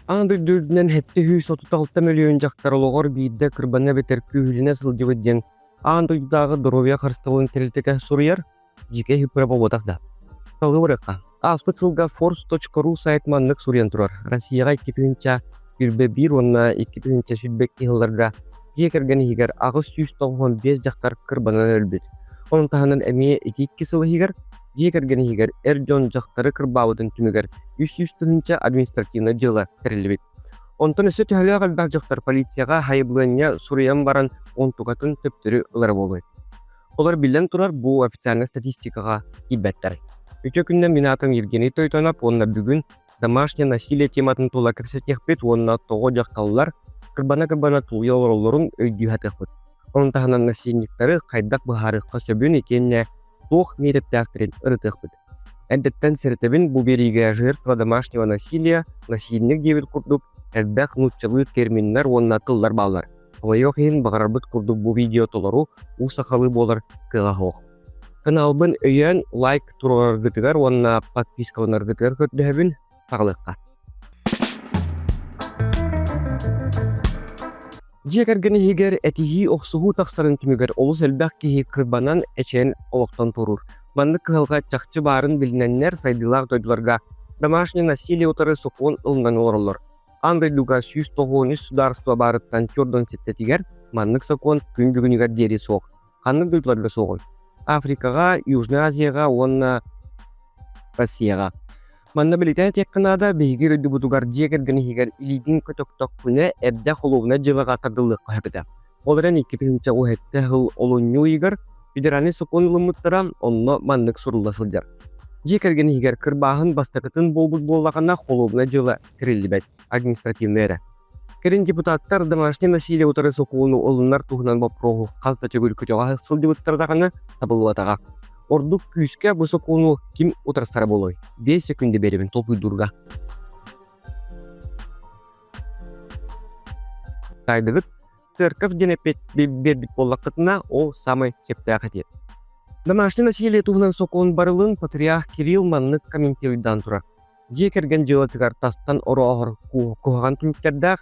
Аан дойду үрдүнэн 736 мөлүйүөн дьахтар олоҕор биирдэ кырбана эбэтэр күүһүлэнэ сылдьыбыт диэн аан дойдутааҕы доруобуйа харыстабылын тэрилтэтэ суруйар. Дьиикэй хиппера буолбатах да. Салгыы барыахха. Ааспыт сылга Forbes.ru сайт маннык суруйан турар. Россияҕа 2021 уонна 2022 сылларга дьиэ кэргэн иһигэр 895 дьахтар кырбанан өлбүт. Ону таһынан эмиэ ити икки сыл иһигэр дьиэ кэргэн иһигэр эр дьон дьахтары кырбаабытын түмүгэр 300 тыһыынча административнай дьыала тэриллибит. Онтон өссө төһөлөөх элбэх дьахтар полицияҕа хайыбылыанньа суруйан баран онтукатын төптөрү ылара буолуой? Олор биллэн турар бу официальнай статистикаҕа киирбэттэр. Үтүө күнүнэн мин аатым Евгений Тойтонов уонна бүгүн домашнее насилие тематын тула кэпсэтиэхпит уонна тоҕо дьахталлар кырбана-кырбана тулуйа олороллорун өйдүү сатыахпыт. Ону таһынан насильниктары хайдах быһаарыахха сөбүн итиэннэ туох миэтэптээхтэрин ырытыахпыт. Эрдэттэн сэрэтэбин бу биэриигэ жертва домашнего насилия, насильник диэбит курдук элбэх нууччалыы терминнэр уонна тыллар бааллар. Хомойуох иһин, баҕарарбыт курдук бу видео толору уу сахалыы буолар кыаҕа суох. Каналбын өйөөн лайк туруораргытыгар уонна подпискаланаргытыгар көрдөһөбүн. Саҕалыахха. Дьиэ кэргэн иһигэр этиһии-охсуһуу тахсарын түмүгэр олус элбэх киһи кырбанан, эчэйэн олохтон туоруур. Маннык кыһалҕа чахчы баарын билинэннэр сайдыылаах дойдуларга домашнее насилие утары сокуон ылынан олороллор. Аан дойдуга 193 судаарыстыба баарыттан түөрт сэттэтигэр маннык сокуон күн бүгүнүгэр диэри суох. Ханнык дойдуларга суоҕуй? Африкаҕа, Южнай Азияҕа уонна Россияҕа. Манна бэлиэтээн этиэххэ наада, биһиги дойдубутугар дьиэ кэргэн иһигэр илиитин көтөхтөхпүнэ эрдэ холуобунай дьыалаҕа тардыллыахха сөп этэ. Ол эрэн 2017 сыл олунньу ыйыгар федеральнай сокуон ылыммыттара, онно маннык сурулла сылдьар. Дьиэ кэргэн иһигэр кырбааһын бастакытын буолбут буоллаҕына холуобунай дьыала тэриллибэт, административнай эрэ. Кэлин депутаттар домашнее насилие утары сокуону ылынар туһунан боппуруоһу хас да төгүл көтөҕө сылдьыбыттара даҕаны табыллыбатаҕа. Ордук күүскэ бу сокуону ким утарсара буолуой? Биэс секунда биэрэбин толкуйдуурга. Таайдыгыт церковь диэн эппит биэрбит буоллаххытына, ол саамай сөптөөх этиэ. Домашнее насилие туһунан сокуон барылын патриарх Кирилл маннык комментируйдаан турар. Дьиэ кэргэн дьыалатыгар тастан орооһор куһаҕан түмүктэрдээх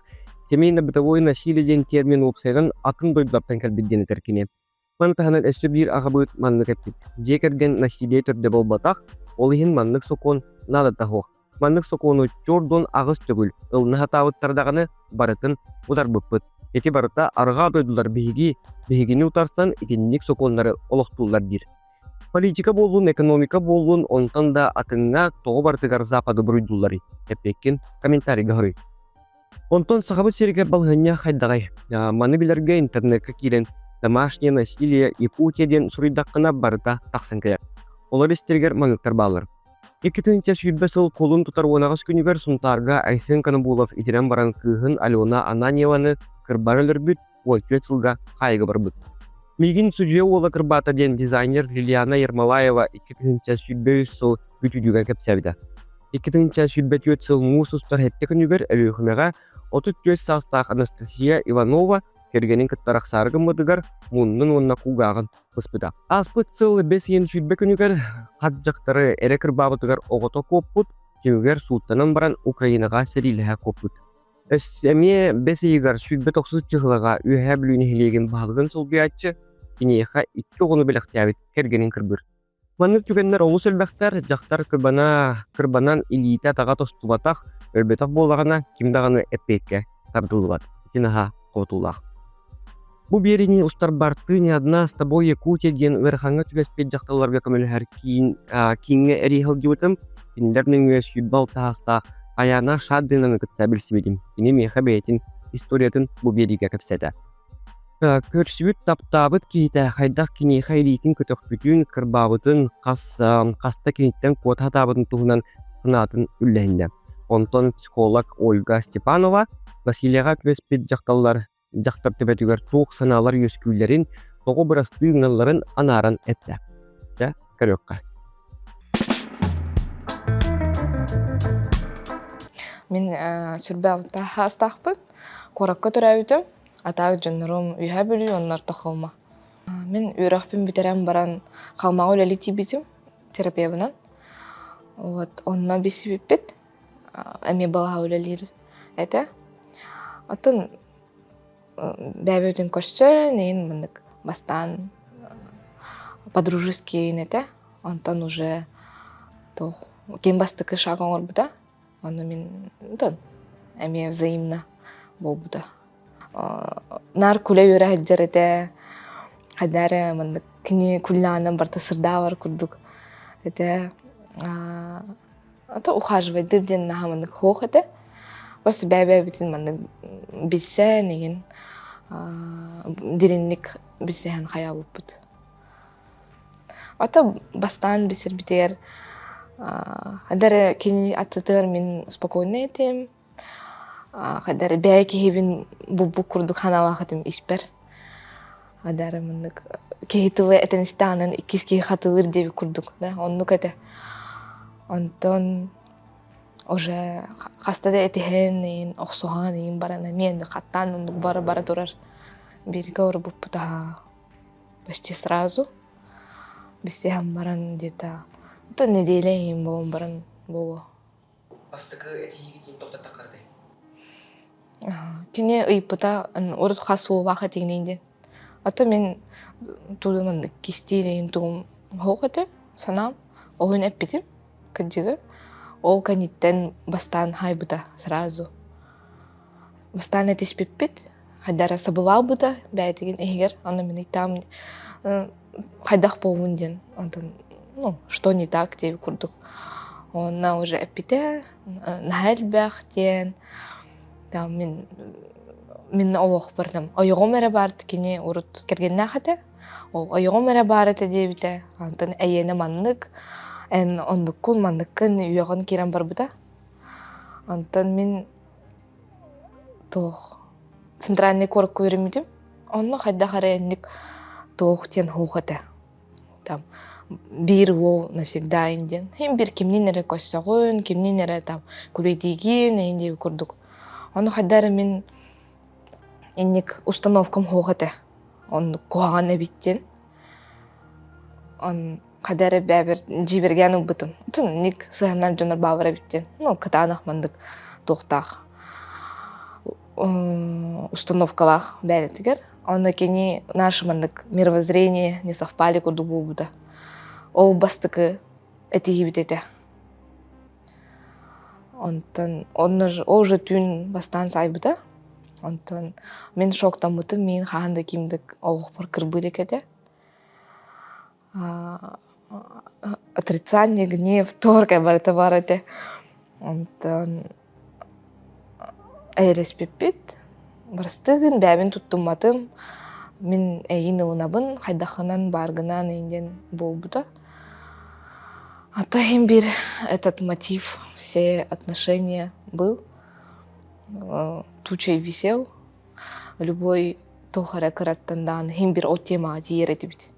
семейно-бытовое насилие диэн термин уопсайынан атын дойдулартан кэлбит диэн этэр кини. Маны таһынан өссө биир аҕабыыт маннык эппит: дьиэ кэргэн насилие төрдө буолбатах, ол иһин маннык сокуон наадата суох. Маннык сокуону чуордун аҕыс төгүл ылына сатаабыттара даҕаны барытын утарбыппыт. Ити барыта арҕаа дойдулар биһиги биһигини утарсан итинник сокуоннары олохтууллар диир. Политика буоллун, экономика буоллун, онтон да атыҥҥа тоҕо барытыгар Запады буруйдуулларый? Эппиэккин комментарийга хоруй. Онтон Сахабыт сиригэр балаһыанньа хайдаҕай? Маны билэргэ интернекка киирэн «Домашнее насилие Якутия» диэн суруйдаххына барыта тахсан кэлэр. Олор истэригэр манныктар бааллар. 2020 сыл кулун тутар 18 күнүгэр Сунтаарга Айсен Конобулов итирэн баран кыыһын Алена Ананьеваны кырбаан өлөрбүт, 14 сылга хаайыыга барбыт. Миигин судьуйа уола кырбаата диэн дизайнер Лилиана Ермолаева 2023 сыл бүтүүтүгэр кэпсээбитэ. 2024 сыл муус устар сэттэ күнүгэр Өлүөхүмэҕэ 34 саастаах Анастасия Иванова кэргэнин кытта арахсаары гыммытыгар муннун уонна кулгааҕын быспыта. Ааспыт сыл бэс ыйын 20 күнүгэр хат дьахтары эрэ кырбаабытыгар оҕото куоппут, түмүгэр сууттанан баран Украинаҕа сэриилэһэ куоппут. Өссө эмиэ бэс ыйыгар 29 чыһылаҕа Үөһээ Бүлүү нэһилиэгин баһылыгын солбуйааччы киниэхэ икки оҕону бэлэхтээбит кэргэнин кырбыыр. Маннык түгэннэр олус элбэхтэр, дьахтар кырбана, кырбанан илиитэ-атаҕа тостубатах, өлбөтөх буоллаҕына ким даҕаны эппиэккэ тардыллыбат. Ити наһаа хотуулаах. Бу биэриини устарбар «Ты не одна, с тобой Якутия» диэн ыарахаҥҥа түбэспит дьахталларга көмөлөһөр киин кииҥҥэ эрийэ сылдьыбытым. Кинилэр нөҥүө 26 саастаах Айаана Шадринаны кытта билсибитим. Кини миэхэ бэйэтин историятын бу биэриигэ кэпсээтэ. Көрсүбүт, таптаабыт киһитэ хайдах киниэхэ илиитин көтөхпүтүн, кырбаабытын, хас хаста киниттэн куота сатаабытын туһунан санаатын үллэһиннэ. Онтон психолог Ольга Степанова Василийга түбэспит дьахталлар дьахтар төбөтүгэр туох санаалар үөскүүллэрин, тоҕо бырастыы гыналларын анааран эттэ. Дьэ, көрүөххэ. Мин сүрбэ алта саастаахпын. Куоракка төрөөбүтүм. Атаак дьоннорум Үөһээ Бүлүү уонна Орто Халыма. Мин үөрэхпин бүтэрэн баран Халымаҕа үлэлии тиийбитим терапевынан. Вот онно билсибиппит. Эмиэ балаһа үлэлиир. этэ. Оттон бэйэбитин көрсөн, иин маннык бастаан по-дружески этэ. Онтон уже туох ким бастакы шаг оҥорбута, ону мин онтон эмиэ взаимно буолбута. Наар күлэ-үөрэ сылдьар этэ. Хайдах эрэ маннык кини күллэҕинэн барыта сырдаабар курдук этэ. А то ухаживайдыр диэн наһаа маннык суох этэ. Просто бэйэ-бэйэбитин маннык билсэн игин дириҥник билсиһэн хайаабыппыт. Ото бастаан билсэрбитигэр хайдах эрэ кини аттытыгар мин спокойно этим, хайдах эрэ бэйэ киһибин булбут курдук санаалаах этим испэр. Хайдах эрэ маннык киһи тылы этэн истэҕинэн иккис киһи хатылыыр диэбит курдук да оннук этэ. Онтон уже хаста да этиһэн иин, охсуһан иин баран эмиэ хаттаан оннук бара-бара турар. Бииргэ олорбуппут аһаа почти сразу билсиһэн баран где-то нэдиэлэ иһин буолан баран буолуо. Бастакы этиһиигитин тоқтаттаххарытай? Кини ыйыппыта урут хас суоллаах этигиний диэн. А то мин тудум маннык кистиир иһин тугум суох этэ санаам. Оһун эппитим кырдьыгы. Ол кэнниттэн бастаан хаайбыта сразу. Бастаан этиспиппит, хайдах эрэ сабылаабыта бэйэтигин иһигэр. Онно мин ыйтаам хайдах буолбун диэн онтон ну что не так диэбит курдук. Онно уже эппитэ наһаа элбэх диэн там мин мин олохпор там ойоҕум эрэ баар кини урут кэргэннээх этэ. Ол ойоҕум эрэ баар этэ диэбитэ. Онтон эйиэнэ маннык, эн оннуккун, манныккын үөҕэн киирэн барбыта. Онтон мин туох центральный куоракка үөрэммитим. Онно хайдах эрэ инник туох диэн суох этэ. Там биир уол навсегда диэн. Иһин биир кимниин эрэ көрсөҕүн, кимниин эрэ там күлэйдиигин эйин диэбит курдук. Ону хайдах эрэ мин инник установкам суох этэ. Оннук куһаҕан эбит диэн. Он хайда эрэ бэйэбэр дьиибэргээн ылбытым. Итинник сыһыаннар дьоннор бааллар эбит диэн. Ну, кытаанах маннык туохтаах установкалаах бэйэтигэр. Онно кини наше маннык мировоззрение не совпали курдук буолбута. Ол бастакы этиһиибит этэ. Онтон онно ол уже түүн бастаан саайбыта. Онтон мин шоктаммытым, миин хаһан да ким да олохпор кырбыы илик этэ. Отрицание, гнев, торг барыта бар этэ. Онтон эйэлэспиппит. Барыстыгын бэйэбин туттумматым. Мин эйигин ылынабын, хайдаххынан бааргынан эйин диэн буолбута. А то иһин биир этот мотив, все отношения был. Тучей висел. Любой туох эрэ кыраттан даҕаны иһин бир ол темаҕа тиийэр этибит.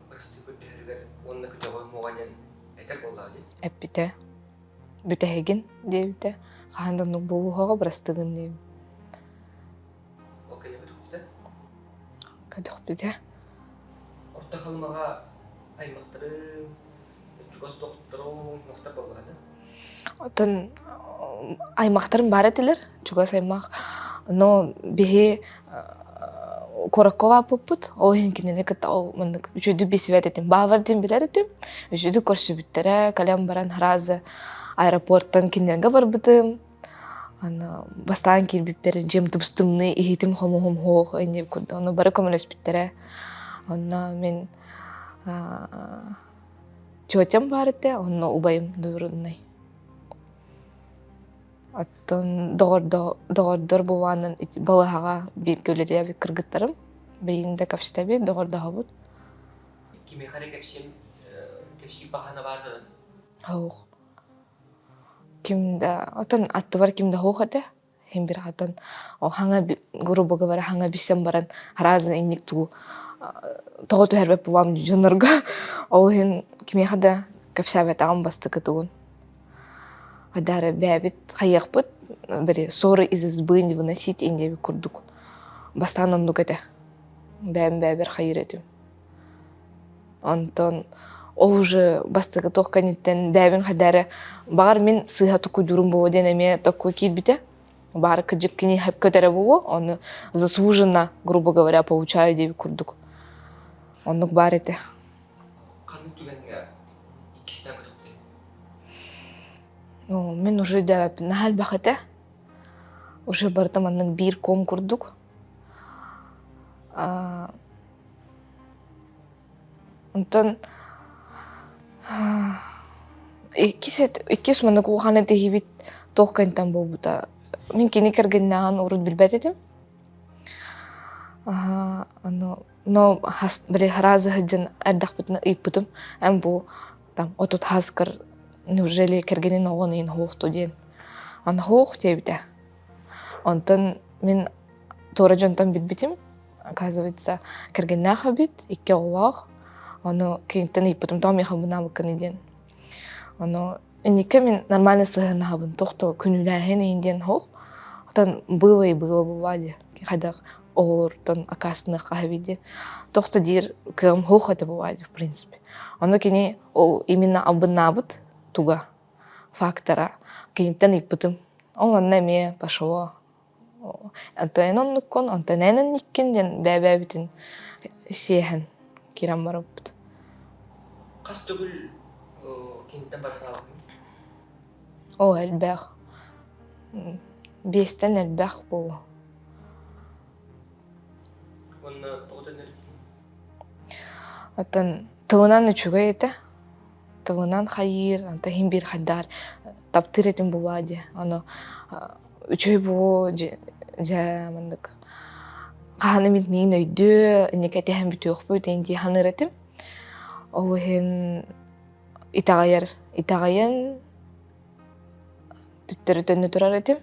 Бырастыы көрдөһөрүгэр уонна көтөҕө уҥуоҕа диэн этэр буоллаҕа дии. Эппитэ. Бүтэһигин диэбитэ. Хаһан да оннук буолуоҕа бырастыгын диэбит. Ол кэннэ көтөхпүтэ? Көтөхпүтэ. Орто Халымаҕа аймахтарыҥ, чугас доҕотторуҥ мохтор буоллаҕа да? Оттон аймахтарым баар этилэр, чугас аймах. Но биһи куоракка улааппыппыт, ол иһин кинини кытта ол маннык үчүгүйдүк билсибэт этим. Баалар диэн билэр этим. Үчүгүйдүк көрсүбүттэрэ, кэлэн баран сразу аэропорттан кинилэргэ барбытым. Аны бастаан киирбиппэр дьиэм тыбыс-тымныы, иһитим хомуһум суох инньэ курдук. Ону бары көмөлөспүттэрэ. Онно мин тетям баар этэ, онно убайым двоюродный. Оттон доҕордор буолаанын балыһаҕа бииргэ үлэлээбит кыргыттарым. Билигин да кэпсэтэбит, доҕордоһобут. Кимиэхэ эрэ кэпсиэм, кэпсиир баҕана баар да? Суох. Ким да, оттон аттыбар ким да суох этэ. Иһин бир хатан хаҥа грубо говоря хаҥа билсэн баран разный инник тугу тоҕо түһэрбэт буолам дьоннорго ол иһин кимиэхэ да кэпсээбэтэҕим бастакы тугун Хайдары бэйэбит хайыахпыт били ссоры из избы не выносить диэбит курдук бастаан оннук этэ бэйэм бэйэбэр хайыыр этим онтон Ол уже бастакы туох кэнниттэн бэйэбин хайда эрэ баҕар мин сыыһа тукуйдуурум буолуо диэн эмиэ такой киирбитэ. Баҕар кырдьык кини көтөрө буолуо, ону заслуженно, грубо говоря, получаю диэбит курдук. Оннук баар этэ. Ханнык түгэҥҥэ иккистээн көтөхтүҥ? Ну, мин уже өйдөөбөппүн наһаа элбэх этэ. Уже барыта маннык биир ком курдук. Онтон иккис иккис маннык улахан этиһиибит туох кэнниттэн буолбута. Мин кини кэргэннээҕин урут билбэт этим. Ону но хас били сразу сылдьан эрдэхпитинэ ыйыппытым. Эн бу там отут хаскар неужели кэргэнин оҕон иһин суохту диэн. Аны суох диэбитэ. Онтон мин туора дьонтон билбитим, оказывается, кэргэннээх эбит, икки оҕолоох. Ону киниттэн ыйыппытым, тоҕо миэхэ мынаабыккыный диэн. Ону инникки мин нормально сыһыаннаһабын, туох да күнүүлээһин иһин диэн суох. Оттон было и было бывали дии. Хайдах оҕолортон аккаастаныахха эбит диэн. Туох да диир кыаҕым суох этэ бывает в принципе. Ону кини ол именно албыннаабыт туга фактора киниттэн ыйыппытым. Ол онно эмиэ пошло. Онтон эн оннуккун, онтон эн инниккин диэн бэйэ-бэйэбитин сиэһэн киирэн барбыппыт. Хас төгүл киниттэн бара саалабын? Оо, элбэх. Биэстэн элбэх буолуо. Уонна тоҕо төннөрбүтүн? Оттон тылынан үчүгэй этэ. Тылынан хайыыр, онтон иһин биир хайдаар таптыыр этим буолуо дии. Ону үчүгэй буолуо дьэ маннык хаһан эмит миигин өйдүө, инники этиһэн бүтүөхпүт диэн дии саныыр этим. Ол иһин итэҕэйэр, итэҕэйэн төттөрү төннө турар этим.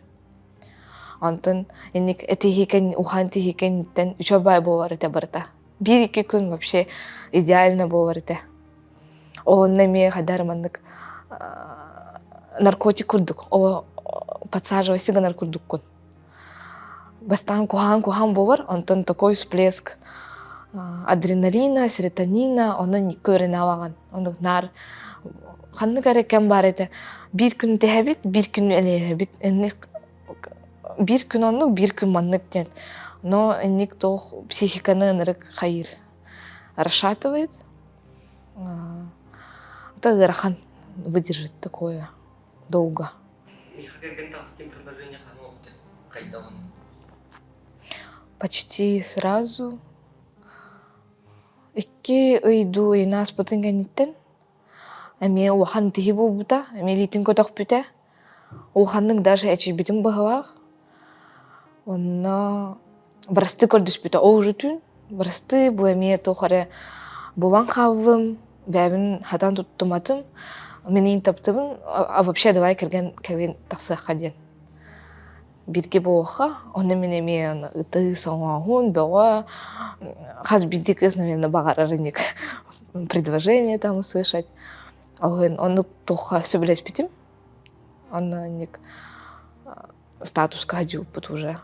Онтон инник этиһиикэн, уһаан тиһиикэниттэн үчүгэй баай буолар этэ барыта. Биир-икки күн вообще идеально буолар этэ. Онно эмиэ хайдах маннык наркотик курдук, о подсаживайся гынар курдуккун. Бастаан куһаан-куһаан буолар, онтон такой всплеск адреналина, серотонина, онон икки өрүнэ алаҕын. Оннук наар ханнык эрэ кэм баар этэ. Биир күн тэһэбит, биир күн элэһэбит. Инник биир күн оннук, биир күн маннык диэн. Но инник туох психиканы ынырык хайыыр. Расшатывает. Это ыарахан выдержать такое долго. Миэхэ кэргэн таҕыстым предложение хаһан оҥорбутай? Хайдаҕын? Почти сразу. Икки ый дуу ыйын ааспытын кэнниттэн эмиэ улахан тиһи буолбута, эмиэ илиитин көтөхпүтэ. Улаханнык даже эчийбитим быһыылаах. Онно бырастыы көрдөспүтэ. Ол уже түүн бырастыы бу эмиэ туох эрэ булан хааллым, бэйэбин хатан туттуматым. Мин иин таптыбын, а вообще давай кэргэн кэргэн тахсыахха диэн. Бииргэ буолуохха, онно мин эмиэ ытыы соҥооһун бөҕө, хас биирдии кыыс, наверное, баҕарар инник предложение там услышать. Ол иһин оннук туохха сөбүлэспитим. Онно инник статуска садьыыппыт уже.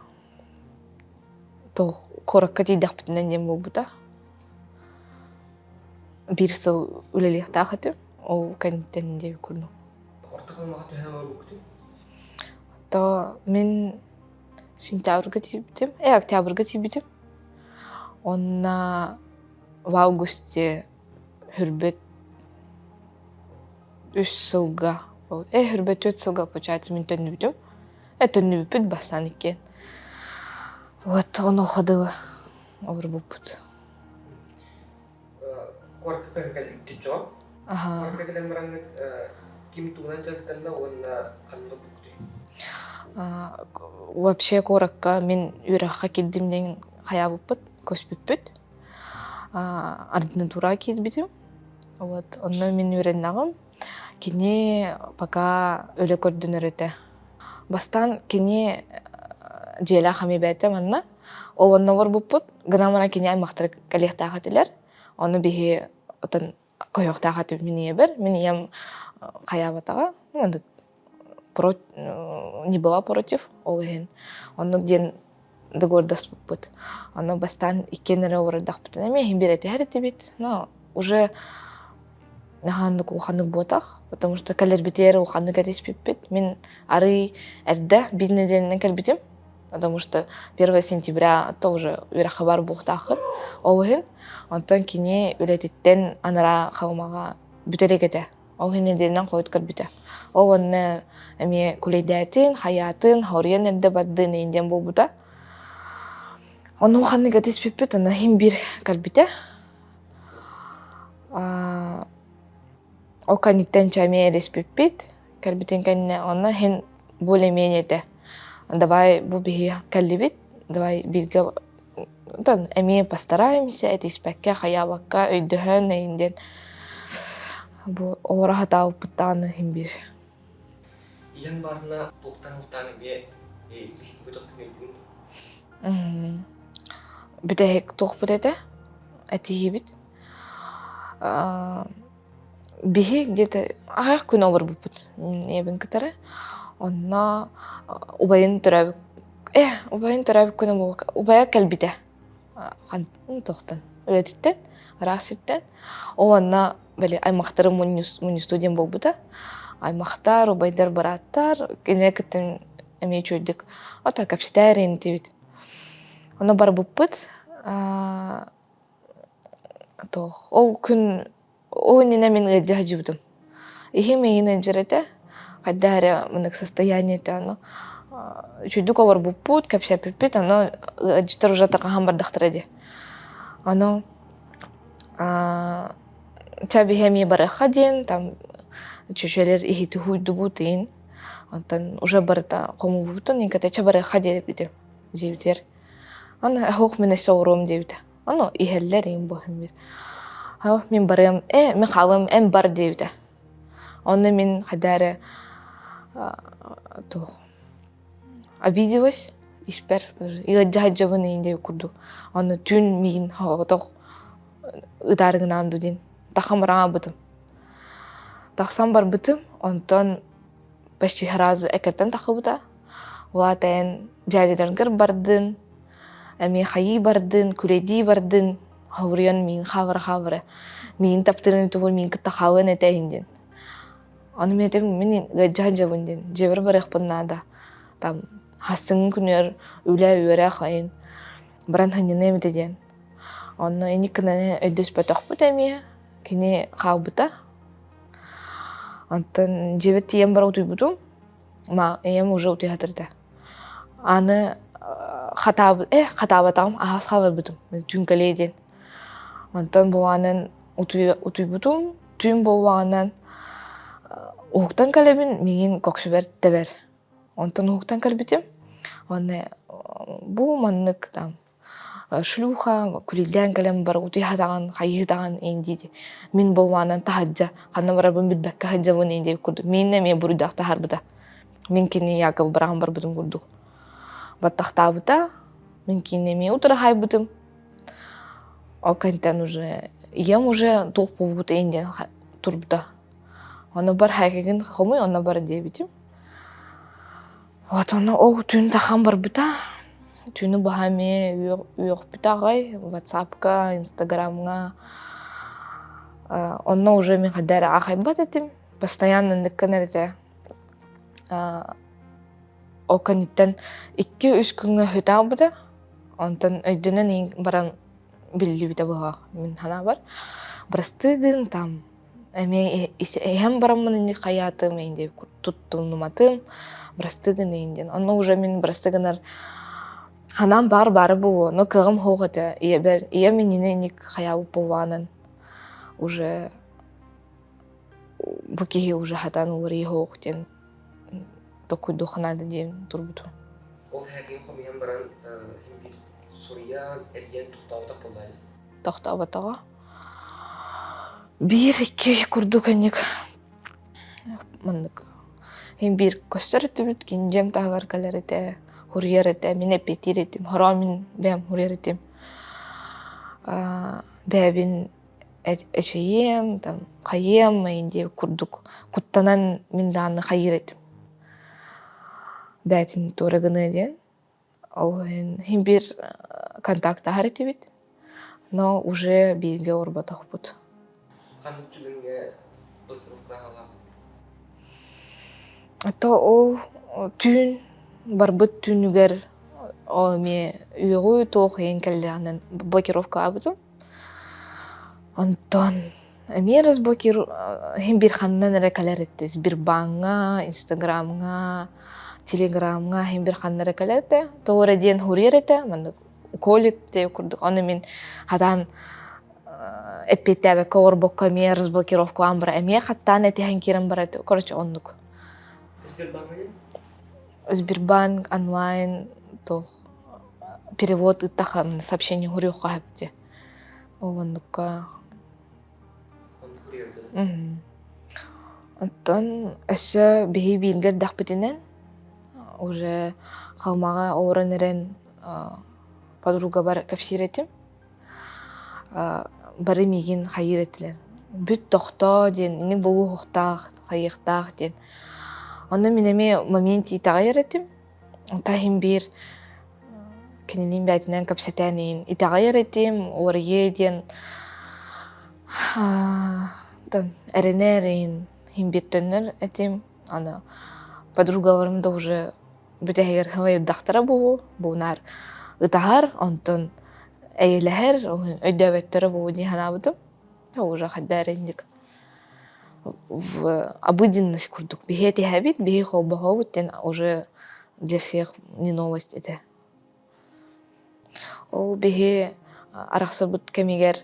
Туох куоракка тиийдэхпитинэ диэн буолбута. Биир сыл үлэлиэхтээх этим. Ол кэнниттэн диэбит курдук. Орто Халымаҕа төһө олорбуккутуй? То мин сентябрьга тиийбитим, октябрьга тиийбитим. Онно в августе хүрбэт үс сылга, хүрбэт түөрт сылга получается мин төннүбүтүм. Төннүбүппүт бастаан иккиэн. Вот онуоха дылы олорбуппут. Куоракка көһөн кэлбиккит дьон. Куоракка кэлэн бараҥҥыт ким тугунан дьарыктанна уонна ханна олорбуккутуй? Вообще куоракка мин үөрэххэ киирдим диэн хайаабыппыт, көспүппүт. Ординатураҕа киирбитим. Вот онно мин үөрэннэҕим. Кини пока үлэ көрдөнөр этэ. Бастаан кини дьиэлээх эмиэ бэйэтэ манна. Ол онно олорбуппут. Гынан баран кини аймахтара кэлиэхтээх этилэр. Ону биһи отон көһүөхтээх этибит мин ийэбэр. Мин ийэм хайаабатаҕа, не была против ол иһин. Оннук диэн договордаспыппыт. Ону бастаан иккиэн эрэ олордохпутуна эмиэ иһин биэрэтиһэр этибит. Но уже Наһааннык улаханнык буотах, потому что кэлэрбитигэр улаханнык этиспиппит. Мин арыый эрдэ биир нэдиэлэнэн кэлбитим, потому что 1 сентября тоже үөрэххэ бар буолуохтааххын. Ол иһин онтон кини үлэтиттэн анараа Халымаҕа бүтэрик этэ. Ол иһин нэдиэлэнэн хойут кэлбитэ. Ол онно эмиэ кулэйдээтин, хайаатын, хоруйан эрдэ бардын иин диэн буолбута. Ону ханнык этиспиппит, онно иһин биир кэлбитэ. Ол кэнниттэн чэ эмиэ эриспиппит, кэлбитин кэннэ онно иһин более-менее этэ. Давай бу биһи кэллибит, давай бииргэ онтон эмиэ постараемся этиспэккэ, хайаабакка өйдөһөн эйин диэн бу олоро сатаабыппыт даҕаны иһин биир. Ийэҥ баарына туохтан ылтаан эмиэ иһитибит өйдүүн Бүтэһик туохпут этэ этиһиибит биһи где-то аҕыйах күн олорбуппут ийэбин кытары онно убайын төрөөбүт э убайын төрөөбүт күнэ буолбакка убайа кэлбитэ туохтан үлэтиттэн ыраах сиртэн ол онно били аймахтарым мунньустуу диэн буолбута аймахтар убайдар бырааттар кинилэр кытта эмиэ үчүгэйдик ото кэпсэтээр интибит Ону барбыппыт туох ол күн ол иннинэ мин ыалдьа сылдьыбытым. Иһим эйин ыалдьар этэ, хайдах эрэ маннык состояние этэ ону үчүгэйдик олорбуппут, кэпсэппиппит, ону ыалдьыттар уже тарҕаһан бардахтара дии. Ону чэ биһи эмиэ барыахха диэн там чүчүөлэр иһити уһуйдубут иин онтон уже барыта хомуйбуппутун иҥкэтэ чэ барыахха диэбитим диэбитигэр Аны эһох мин өссө оҕуруом диэбитэ. Аны иһэллэр иҥ буоһун биир. Мин барыам, э, мин хаалыам, эн бар диэбитэ. Онно мин хайда эрэ туох обиделась испэр ыалдьа сылдьабын иин диэбит курдук. Аны түүн миигин соҕотох ытаарыгынаан дуу диэн тахсан бараҥаабытым. Тахсан барбытым, онтон почти сразу экэртэн тахсыбыта. Улаат эн дьээдьэлэргэр бардын, эмиэ хайыы бардын, күрэйдии бардын, хабырыйан миигин хаабыра-хаабыра, миигин таптыырын тугун миигин кытта хаалыан этэ иһин диэн. Ону мин этим мин ыалдьа сылдьабын диэн, дьиэбэр барыахпын наада. Там хастыҥҥы күнүгэр үлэ, үөрэх айын баран сынньаныам этэ диэн. Онно инник гынан өйдөспөтөхпүт эмиэ. Кини хаалбыта. Онтон дьиэбэр тиийэн баран утуйбутум. Ма ийэм уже утуйа сытар Аны хатаабыт э хатаабатаҕым аһаас хаалларбытым түүн кэлиэ диэн. Онтон буолаанан утуйбутум түүн буоллаҕынан уһуктан кэлэбин миигин көхсүбэр тэбэр. Онтон уһуктан кэлбитим уонна бу маннык там шлюха күлүллээн кэлэн бар утуйа хайыытаҕын ин диэти мин буоллаҕынан таһырдьа ханна барарбын билбэккэ сылдьабын ин диэбит курдук миин эмиэ буруйдаах таһаарбыта мин кини якобы быраҕан барбытым курдук баттахтаабыта мин кинини эмиэ утары хаайбытым ол кэнниттэн уже ийэм уже туох буолбут ин диэн турбута ону бар хайгыгын хомуй онно бар диэбитим Вот ону ол түүн тахан барбыта. Түүнү быһа эмиэ үөхпүтэ аҕай ватсапка, инстаграмҥа. Онно уже мин хайда эрэ аахайбат этим. Постоянно ынныккын эрэ ол кэнниттэн 2-3 күҥҥэ өһүтэ аҕалбыта. Онтон өйдөнөн баран биллибитэ быһыылаах мин санаабар. Бырастыы гын там Эмиэ иһэн бараммын ини хайаатым диэн туттунуматым, бырастыы гыныйын диэн. Онно уже мин бырастыы гынар ханаам баар баара буолуо, но кыаҕым суох этэ. Ийэбэр ийэм иннинэ инник хайаабыт буоллаҕынан уже бу киһи уже хатан уларыйа суох диэн токуйдуохха наада диэн турбутум. Ол һээкин хомуйан баран биир суруйан, эрийэн тохтооботох буоллаа дии? Тохтооботоҕо. Биир-икки курдук инник маннык иһин биир көстөр этибит, кини дьиэм таһыгар кэлэр этэ, суруйар этэ, мин эппиэттиир этим, хороон мин бэйэм суруйар этим. Бэйэбин эчэйиэм, там хайыам диэбит курдук куттанан мин даҕаны хайыыр этим. Бэйэтин туора гыныа диэн. Ол иһин иһин биир контактаһар этибит, но уже бииргэ олорботохпут. Ханнык түгэҥҥэ блокировкалаах? То ол түүн барбыт түүнүгэр ол эмиэ үөҕүү туох иһин кэллэҕинэн блокировкалаабытым. Онтон эмиэ разблокир иһин биир ханнан эрэ кэлэр этэ Сбербааҥҥа, Инстаграмҥа, Телеграмҥа иһин биир ханна эрэ кэлэр этэ. Тоҕо эрэ диэн суруйар этэ, маннык уколит диэн курдук. Ону мин хатаан эппиэттээбэккэ олорбокко эмиэ разблокировкалаан баран эмиэ хаттаан этиһэн киирэн барар короче оннук. Сбербанк онлайн туох перевод ыыттахха сообщение суруйуохха сөп дии. Ол оннукка Оттон өссө биһи бииргэ эрдэхпитинэн уже Халымаҕа олорон эрэн подругабар кэпсиир этим. Бары миигин хайыыр этилэр. Бүт тохтоо диэн, инник буолуохтаах, хайыахтаах диэн. Онно мин эмиэ момент итэҕэйэр этим. Онтон иһин биир кинилиин бэйэтинэн кэпсэтэн иһин итэҕэйэр этим, уларыйыа диэн эрэнэр иһин иһин биир төннөр этим. Аны подругаларым да уже бүтэһигэр хылайдахтара буолуо, буунаар ытаһар, онтон эйэлэһэр, өйдөөбөттөрө буолуо дии санаабытым. Уже хайда эрэ инник в обыденность курдук биһи этиһэбит, биһи холбоһобут диэн уже для всех не новость этэ. Ол биһи арахсыбыт кэмигэр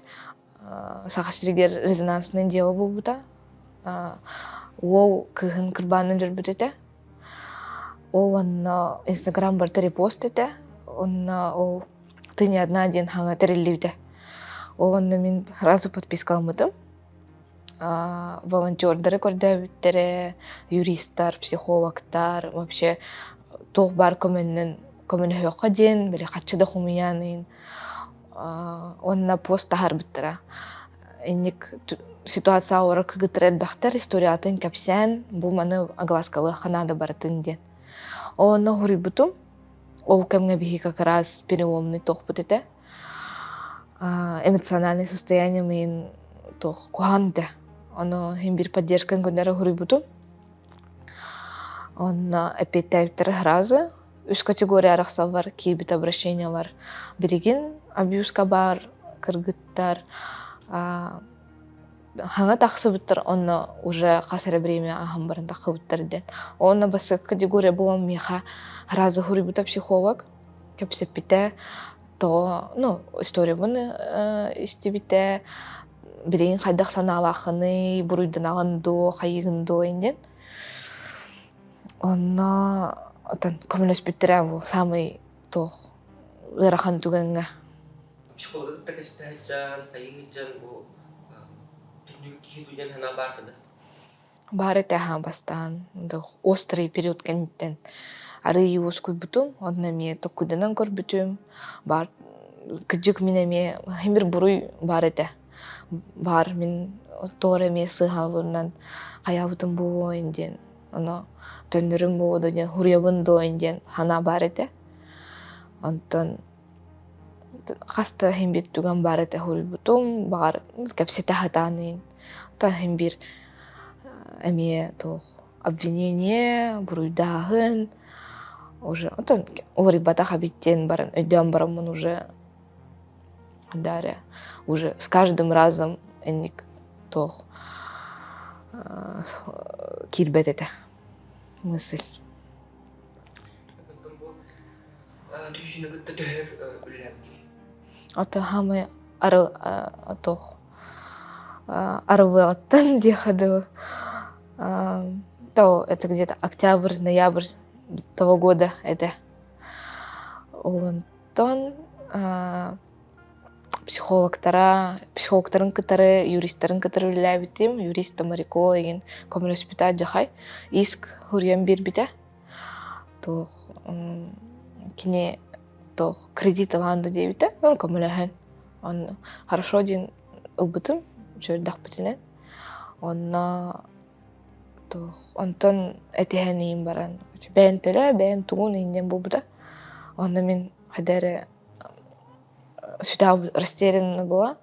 Саха сиригэр резонансный дело буолбута. Уол кыыһын кырбаанын өлөрбүт этэ. Ол онно Инстаграм барыта репост этэ. Онно ол «Ты не одна» диэн хаҥа тэриллибитэ. Ол онно мин сразу подпискаламмытым. Волонтердары көрдөөбүттэрэ, юристар, психологтар, вообще туох баар көмөннөн көмөлөһүөххэ диэн, били хаччы да хомуйан иһин уонна пост таһаарбыттара. Инник ситуация олорор кыргыттар элбэхтэр, историятын кэпсээн, бу маны огласкалыахха наада барытын диэн. Онно хоруйбутум. Ол кэмҥэ биһиги как раз переломный тохпут этэ. Эмоциональное состояние мин туох куһаҕан этэ. Ону иһин биир поддержканы көннөрө хоруйбутум. Онно эппиэттээбиттэрэ сразу үс категория арахсаллар киирбит обращениелар. Билигин абьюзка баар кыргыттар хаҥа тахсыбыттар онно уже хас эрэ время ааһан баран тахсыбыттар диэн. Онно бастакы категория буолан миэхэ сразу хоруйбута психолог кэпсэппитэ тоҕо ну историябын истибитэ билигин хайдах санаалааххыный буруйданаҕын дуо хайыыгын дуо диэн Онно отон көмөлөспүттэрэ бу саамай туох ыарахан түгэҥҥэ. Психологы кытта кэпсэтэ сылдьан, хайыы сылдьан бу түннүк киһи дуу диэн санаа баар да? Баар этэ аһаан бастаан острый период кэнниттэн арыый уоскуйбутум, онно эмиэ токкуйданан көрбүтүм. Баар кырдьык мин эмиэ химир буруй баар этэ. Баар мин тоҕо эрэ эмиэ сыыһабынан хайаабытым буолуо диэн ону төннөрүм буолуо дуо диэн суруйабын дуо диэн санаа баар этэ. Онтон хас да иһин биир түгэн баар этэ суруйбутум, баҕар кэпсэтэ сатаан иһин. Оттон иһин биир эмиэ туох обвинение, буруйдааһын уже оттон уларыйбатах эбит диэн баран өйдөөн бараммын уже Дарья уже с каждым разом инник туох киирбэт этэ мысль. Түүшүнү кытта төһөр үлэлээбитий? Ото хамы туох арылыаҕыттан диэхэ дылы то это где-то октябрь ноябрь того года этэ. Онтон психологтара, психологтарын кытары, юристарын кытары үлэлээбитим. Юрист Тамарико игин көмөлөспүтэ дьахай. Иск суруйан биэрбитэ. Туох кини туох кредит ылаан да диэбитэ. Көмөлөһөн. Онно хорошо диэн ылбытым, үчүгэйдэхпитинэн. Онно туох онтон этиһэн иһин баран бэйэн төлөө, бэйэн тугун иһин диэн буолбута. Онно мин хайда эрэ сүтээх растерянно буола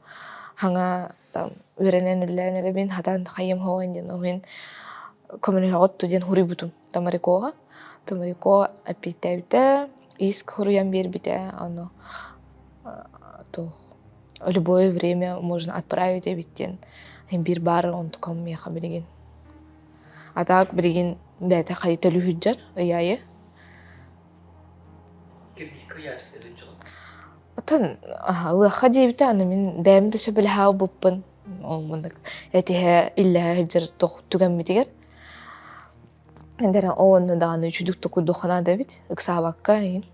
хаҥа Там үөрэнэн үлэлээн эрэбин, хатаан хайым хоҕон диэн ол иһин көмөлөһөҕүт дуу диэн хуруйбутум Тамарикоҕа. Тамарико эппиэттээбитэ, иск хуруйан биэрбитэ, ону туох любое время можно отправить эбит диэн биир баар онтукам миэхэ билигин. А так билигин бэйэтэ хайы төлүү сылдьар ый аайы. Оттон лыахха диэбитэ, аны мин бэйэм да сөбүлэһэ ылбыппын. Ол маннык этиһэ, иллэһэ сылдьар туох түгэммитигэр. Эдэр онно даҕаны үчүгдүк токуйдуохха наада эбит, ыксаабакка иһин.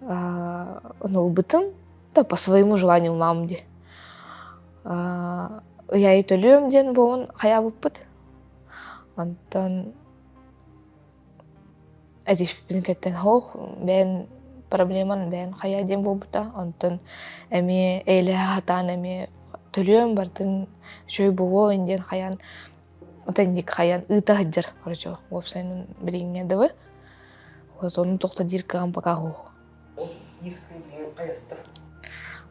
Ону ылбытым, да по своему желанию ылмаам дии. Ый аайы төлүөм диэн буолан хайаабыппыт. Онтон этиспиппин кэттэн суох, бэйэн проблеман бэйэн хайа диэн буолбута. Онтон эмиэ эйэлэһэ сатаан эмиэ төлүөм бардын үчүгэй буолуо диэн хайаан отонник хайан ыыта сылдьар короче уопсайынан билиҥҥэ дылы. Ону туох диир кыаҕым пока суох. Ол искин билигин хайаста?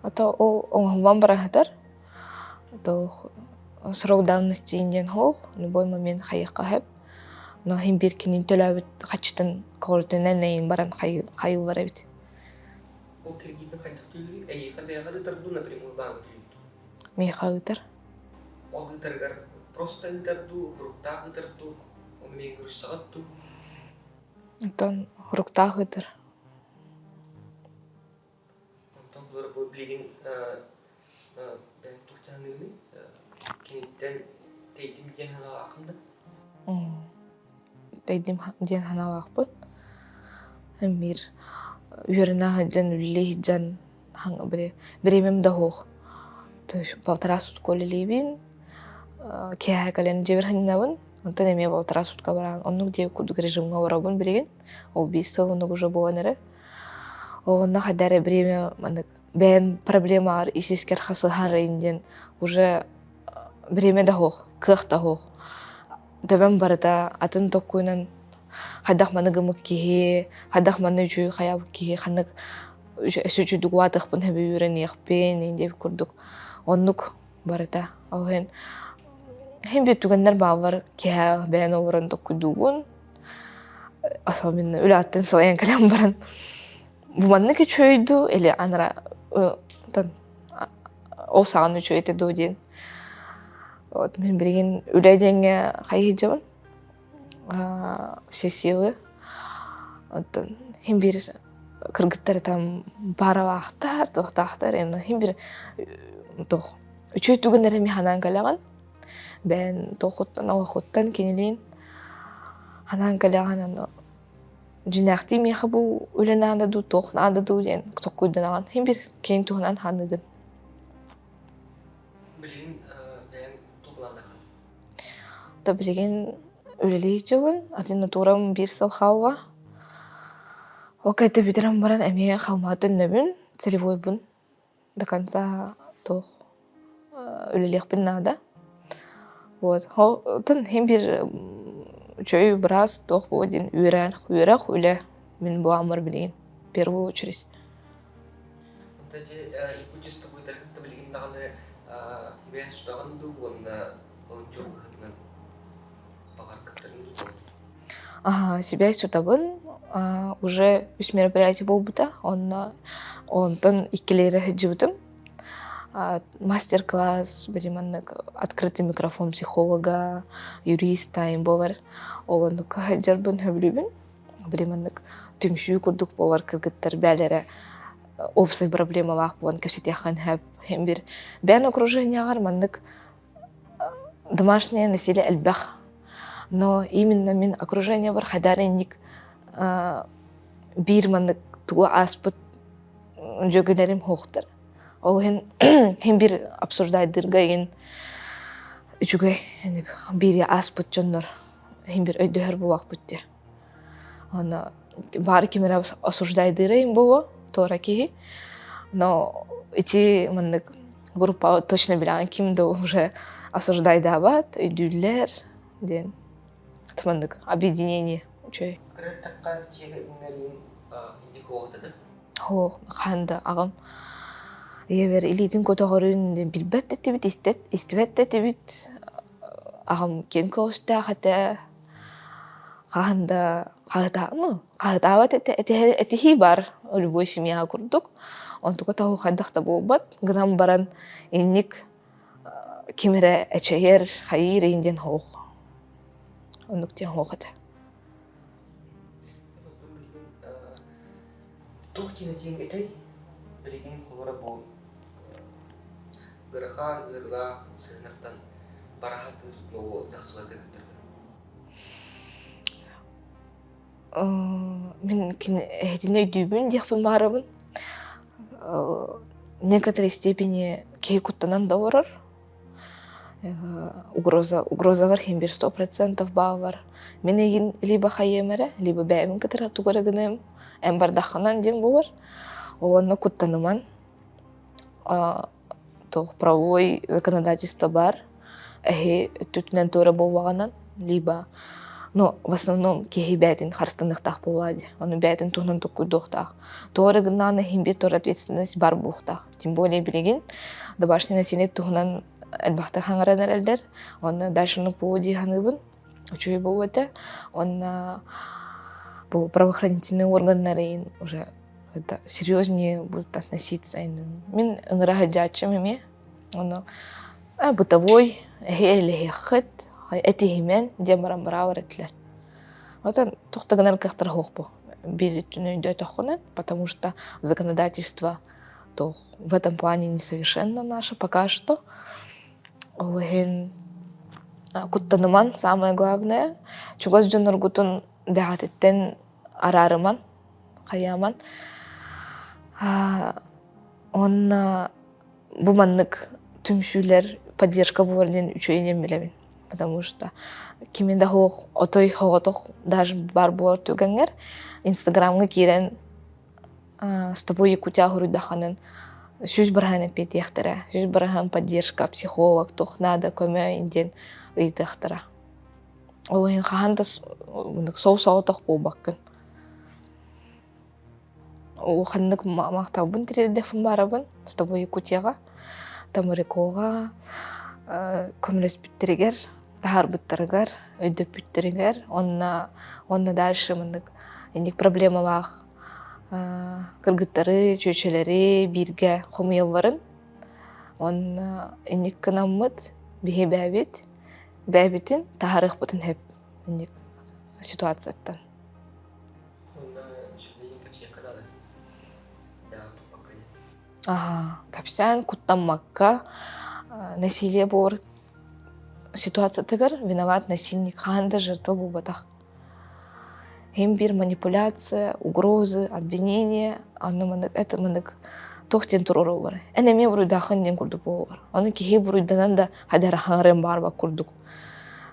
Ото ол оҥоһуллан бара сытар. Туох срок давности диэн суох, любой момент хайыахха сөп. Но иһин биир кинини төлөөбүт хаччытын көҕүрүтүнэн эйин баран хайыыллар эбит. Ол кредитин хайдах төлүүрүй? Эйиэхэ бэйэҕэр ыытар дуу, напрямую бааҥҥа төлүүр дуу? Миэхэ ыытар. Ол ыытарыгар просто ыытар дуу, хуруктаах ыытар дуу, ону миигин көрүсэҕит дуу? Онтон хуруктаах ыытар. Онтон бу билигин бэйэм туох дьаһаныыный? Киниттэн тэйдим диэн санаалааххын да? Тэйдим диэн санаалаахпын. Биир үөрэнэ сылдьан, үлэлии сылдьан бириэмэм да суох. То есть полтора сутка үлэлиибин, киэһэ кэлэн дьиэбэр сынньанабын, онтон эмиэ полтора сутка баран оннук дьиэ курдук режимҥэ олоробун билигин. Ол биир сыл оннук уже буолан эрэр. Онно хайда эрэ бириэмэ маннык бэйэм проблемаҕар ис-искэр хасыһарайын диэн уже бириэмэ да суох, кыах да суох. Төбөм барыта атын толкуйунан хайдах маны гыммыт киһи, хайдах манна үчүгэй хайаабыт киһи, ханнык өссө үчүгдүк улаатыахпын сөбүй үөрэниэхпин диэбит курдук оннук барыта. Ол иһин иһин биир түгэннэр бааллар киэһэ бэйэн олорон толкуйдуугун особенно үлэҕиттэн сылайан кэлэн баран бу маннык үчүгэй дуу или анара ол саҕана үчүгэй этэ дуу диэн вот мин билигин үлэ диэҥҥэ хайыы сылдьабын все силы оттон иһин биир кыргыттар там паралаахтар туохтаахтар иһин биир туох үчүгэй түгэннэри эмиэ санаан кэлэҕин бэйэн туоххуттан олоххуттан кинилиин анаан кэлэҕин ону дьиҥнээхтии миэхэ бу үлэ наада дуу туох наада дуу диэн толкуйданаҕын иһин биир киһиҥ туһунан саныыгын. Билигин бэйэҥ туһуланыаххын? Да билигин үлэлии сылдьабын, ординатурам биир сыл хаалла. Ол кэннэ бүтэрэн баран эмиэ халымаҕа төннөбүн, целевойбун до конца туох үлэлиэхпин наада. Вот. Оттон иһин биир үчүгэй быраас туох буо диэн үөрэх, үөрэх, үлэ мин буоламмар билигин в первую очередь. Онто дьэ якутическай кытта билигин даҕаны ибээс тутаҕын дуу уонна волонтер быһыытынан баҕар кыттарын дуу? Ага, сибээс тутабын. Уже үс мероприятие буолбута. Онно онтон иккилиэри сылдьыбытым. Мастер-класс, били маннык открытый микрофон психолога, юриста им буолар. Ол оннукка сылдьарбын сөбүлүүбүн. Били маннык түмсүү курдук буолар кыргыттар бээлэрэ уопсай проблемалаах буолан кэпсэтиэххин сөп. Биир бэйэн окружениеҕар маннык домашнее насилие элбэх. Но именно мин окружениебар хайдаар инник биир маннык тугу ааспыт дьүөгүлэрим суохтар. Ол иһин иһин биир обсуждайдыырга игин үчүгэй биири ааспыт дьоннор иһин биир өйдөһөр буолуохпут дии. Аны баар ким эрэ осуждайдыыра им буолуо, туора киһи. Но ити маннык группа точно билэҕин ким да уже осуждайдаабат, өйдүүллэр диэн маннык объединение үчүгэй. Кыраттахха дьиэ үҥэриин инник уоҕутады? Оо, хаһан да аҕам. Ийэбэр илиитин көтөҕөрүн билбэт да этибит, истибэт да этибит. Аҕам киэҥ көҕүстээх этэ, хаһан да ну, хаһытаабат этэ, этиһии баар любой семья курдук. Онтука тоҕо хайдах да буолбат гынан баран инник ким эрэ эчэйэр, хайыыр иһин диэн суох. Оннук диэн суох этэ. Туох диэн этиэҥ этэй? Билигин холобура бу ыарахан, ыарыылаах сыһыаннартан бараһа тыыр тахсыбат кыргыттаргын. Мин кини эһэтин өйдүүбүн диэхпин баҕарабын. Некоторой степени киһи куттанан да олорор. Угроза, угрозалар иһин биир 100% бааллар. Мин эйигин либо хайыам эрэ, либо бэйэбин кытары тугу эрэ гыныам, эн бардаххынан диэн буолар. Уонна куттаныман туох правовой законодательство баар эһи өттүтүнэн туора буоллаҕынан либо ну в основном киһи бэйэтин харыстаныахтаах буолуо дии ону бэйэтин туһунан толкуйдуохтаах туора гыннаҕына иһин биир туора ответственность баар буолуохтаах тем более билигин домашний насилие туһунан элбэхтик хаҥаран эрэллэр уонна дальше бу дии саныыбын үчүгэй буолуо этэ уонна бу правоохранительные органнарын уже это серьезнее будут относиться. Мин ыҥыра сылдьааччым эмиэ. Ону бытовой эһи этиһимэн диэн баран быраабар этилэр. Оттон туох да гынар кыахтара суох бу. Биир өттүн өйдөөтөххүнэ, потому что законодательство то в этом плане несовершенно наше пока что. Ол иһин куттаныман, самое главное, чугас дьонноргутун бэҕэтиттэн араарыман, хайааман. Уонна бу маннык түмсүүлэр поддержка буолар диэн үчүгэй диэн билэбин. Потому что кими да суох отой соҕотох даже баар буолар түгэҥҥэр Инстаграмҥа киирэн с тобой Якутия суруйдаххынан 100% эппиэтиэхтэрэ, 100% поддержка, психолог, туох наада көмө диэн ыйытыахтара. Ол иһин хаһан да сол соҕотох буолбаккын. Улаханнык махталбын тириэрдэхпин баарабын с тобой Якутияҕа, Тамарикоҕа көмөлөспүттэригэр, таһаарбыттарыгар, өйдөппүттэригэр уонна уонна дальше маннык инник проблемалаах кыргыттары, чүөчэлэри бииргэ хомуйалларын уонна инник гынаммыт биһи бэйэбит бэйэбитин таһаарыахпытын сөп инник ситуацияттан. Онно сүрдэйин кэпсиэххэ наада. Даҕа туппакка диэн. Аха, кэпсээн куттаммакка насилие буолар ситуациятыгар виноват насильник хаһан да жертва буолбатах. Иһин биир манипуляция, угрозы, обвинение, онно маннык это маннык туох диэн туруоруллар. Эн эмиэ буруйдааххын диэн курдук буолар. Ону киһи буруйданан да хайдах эрэ хаҥарыан баҕарбат курдук.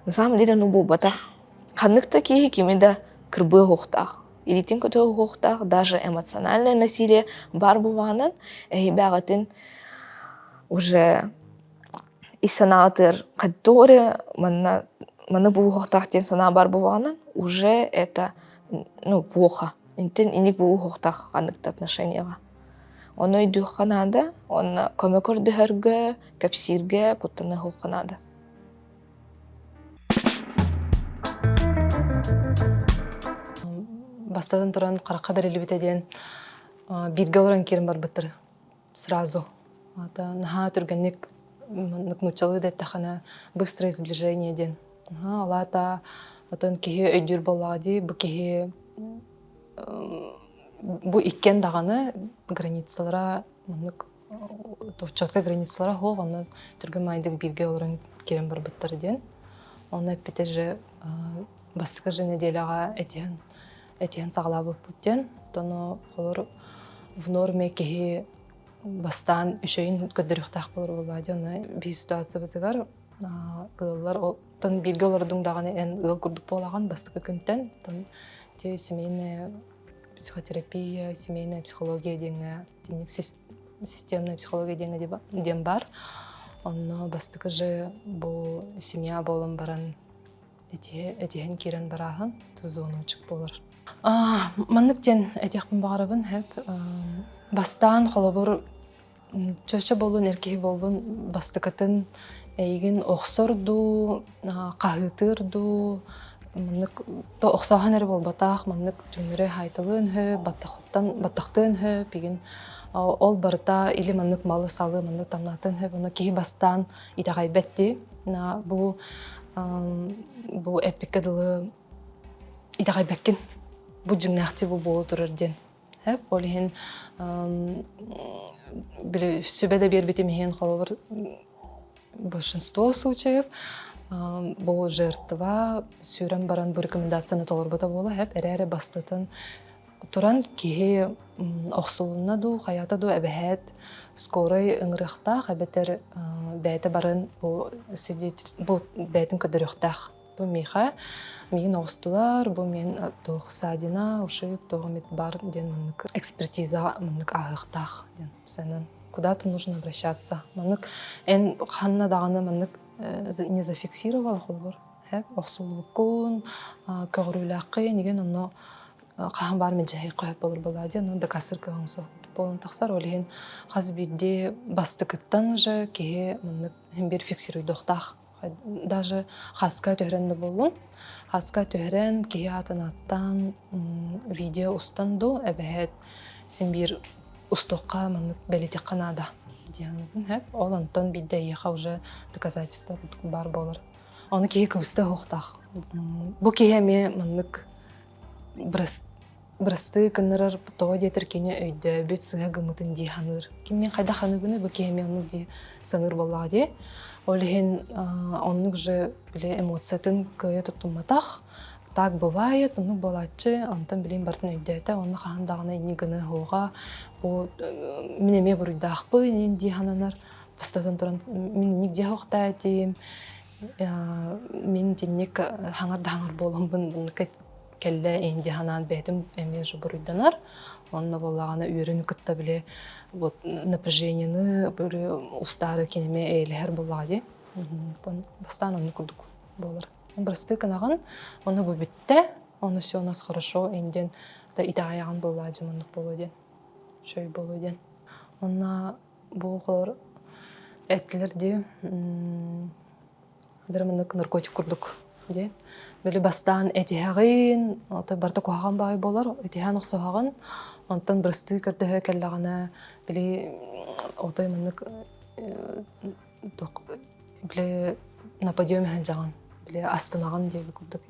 На самом деле ону буолбатах. Ханнык да киһи кими да кырбыа уһуохтаах, илиитин көтөҕө уһуохтаах, даже эмоциональное насилие баар буоллаҕынан, эһи уже ис санаатыгар хайдах эрэ манна маны буолуохтаах диэн санаа баар буоллаҕынан, уже это ну плохо. Интэн инник буолуохтаах ханнык да отношенияҕа. Ону өйдүөххэ наада, уонна көмө көрдөһөргө, кэпсииргэ куттаныахха наада. Бастатан туран харахха бэриллибитэ диэн бииргэ олорон киирэн барбыттар сразу. Ата наһаа түргэнник маннык нууччалыы да эттэххинэ быстрое сближение диэн. Ол аата отон киһи өйдүүр буоллаҕа дии бу киһи бу иккиэн даҕаны границалара маннык четко границалара суох, онно түргэн маайдык бииргэ олорон киирэн барбыттар диэн. Онно эппитэ же бастакы же неделяҕа этиһэн этиһэн саҕалаабыппыт диэн. Оттон холор в норме киһи бастаан үчүгэйин көрдөрүөхтээх буолар буоллаа диэн. Онно биир ситуациябытыгар ыаллар оттон бииргэ олордуҥ даҕаны эн ыал курдук буолаҕын бастакы күнтэн. Оттон те семейная психотерапия, семейная психология диэҥҥэ итинник системная психология диэҥҥэ диэн баар. Онно бастакы же бу семья буолан баран этиһэн киирэн барааһын звоночек буолар. Маннык диэн этиэхпин баҕарабын хэп. Бастаан холобур. Чөчө буоллун, эр киһи буоллун бастакытын эйигин охсор дуу, хаһыытыыр дуу, маннык то охсооһун эрэ буолбатах, маннык түҥнэри хаайталыан үһү, баттахтан баттахтыан үһү, пигин ол барыта или маннык малы-салы маннык тамнаатын үһү, ону киһи бастаан итэҕэйбэт дии. Бу бу эппиккэ дылы итэҕэйбэккин. Бу дьиҥнээхтии бу буола турар диэн. Ол иһин били сүбэ да биэрбитим иһин холобур большинство случаев бу жертва сүүрэн баран бу рекомендацияны толорбута буола хэп эрээри бастытын туран киһи охсулунна дуу хайата дуу эбэһээт скорай ыҥырыахтаах эбэтэр бэйэтэ баран бу бу бэйэтин көрдөрүөхтээх. Бу миэхэ миигин оҕустулар, бу мин туох ссадина, ушиб, туох эмит бар диэн маннык экспертиза маннык ааһыахтаах диэн сэнэн куда-то нужно обращаться. Маннык эн ханна даҕаны маннык не зафиксировал холобур охсуллубуккун, көҕүрүүлээххин игин онно хаһан баар мэлдьэһи хөп болор буолаа диэн онно дакаастыыр кыаҕыҥ суох буолан тахсар. Ол иһин хас биирдии бастакыттан же киһи маннык биир фиксируйдуохтаах. Даже хаска түһэрэн да буоллун. Хаска түһэрэн, киһи аатын ааттаан, видео устан дуу, эбэһээт син биир устуохха маннык бэлитиэххэ наада диэн хэп. Ол онтон биирдэ эйиэхэ уже доказательство баар буолар. Ону киһи кыбыста уһуохтаах. Бу киһи эмиэ маннык бырастыы гыннарар тоҕо диэтэр кини өйдөөбүт сыһа гыммытын дии саныыр. Ким мин хайдах саныыбыный бу киһи эмиэ оннук дии саныыр буоллаҕа дии. Ол иһин оннук же били эмоциятын кыайа туттумматах. Так бывает, оннук буолааччы, онтон билин барытын өйдөөтө, онно хаһан даҕаны инник гына суоҕа, бу мин эмиэ буруйдаахпын инин дии сананар. Бастатан туран мин инник дии суохтаа этим, мин итинник хаҥар да хаҥар буоламмын кэллэ инди ханаан бэйэтин эмиэ же буруйданар онно буоллаҕына үөрүүнү кытта били вот напряжениены били устаары киними эйэлэһэр буоллаҕа дии онтон бастаан оннук курдук буолар бырастыы гынаҕын ону бу бүттэ ону все у нас хорошо индиэн да итэҕэйэҕин буоллаа дьэ маннык буолуо диэн үчүгэй буолуо диэн онно бу оҕолор эттилэр дии Драманнык наркотик курдук диэн. Били бастаан этиһэҕин, ото барыта куһаҕан баҕайы буолар, этиһэн охсуһаҕын, онтон бырастыы көрдөһө кэллэҕинэ, били отой маннык били на подъеме сылдьаҕын, били астынаҕын диэби курдук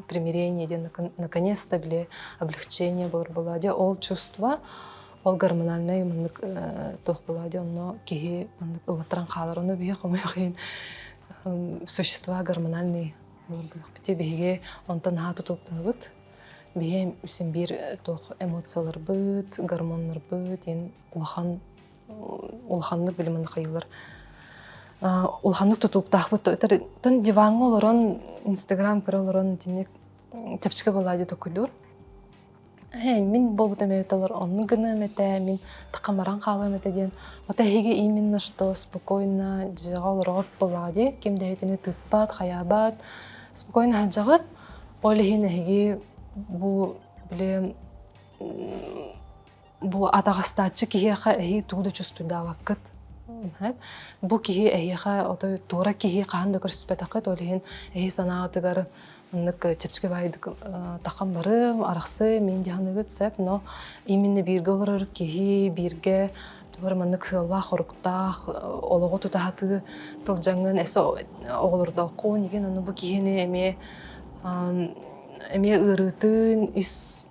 примирение диэн наконец-то били облегчение буолар буолла дии ол чувство ол гормональнай маннык туох буолаа дии онно киһи маннык ыллатаран хаалар ону биһи хомойуох иһин существа гормональный буолар биһиги онтон наһаа тутулуктанабыт биһи син биир туох эмоцияларбыт гормоннарбыт диэн улахан улаханнык били маннык хайыылар улаханнык тутулуктаахпыт тон диваҥҥа олорон инстаграм көрө олорон итинник чэпчэки буолаа дии токуйдуур Ээ, мин буолбутум эбит олор оннук гыныам этэ, мин тахамаран хаалыам этэ диэн. Вот эһиги именно что спокойно дьиэҕэ олороҕут буоллаҕа дии, ким да эһитини тыыппат, хайаабат, спокойно сылдьаҕыт. Ол иһин эһиги бу били бу атаҕастааччы киһиэхэ эһиги тугу да чувствуйдаабаккыт. Бу киһи эһиэхэ отой туора киһи хаһан да көрсүспэтэххит, ол иһин эһиги санааҕытыгар Маннык чэпчэки баайдык тахан барым, арахсы, мин дьаһаныгыт сөп, но именно бииргэ олорор киһи, бииргэ тугар маннык сыаллаах-хоруктаах олоҕу тутаһатыы сылдьаҥҥын эсэ оҕолордооххун игин ону бу киһини эмиэ эмиэ ыарыытын, ис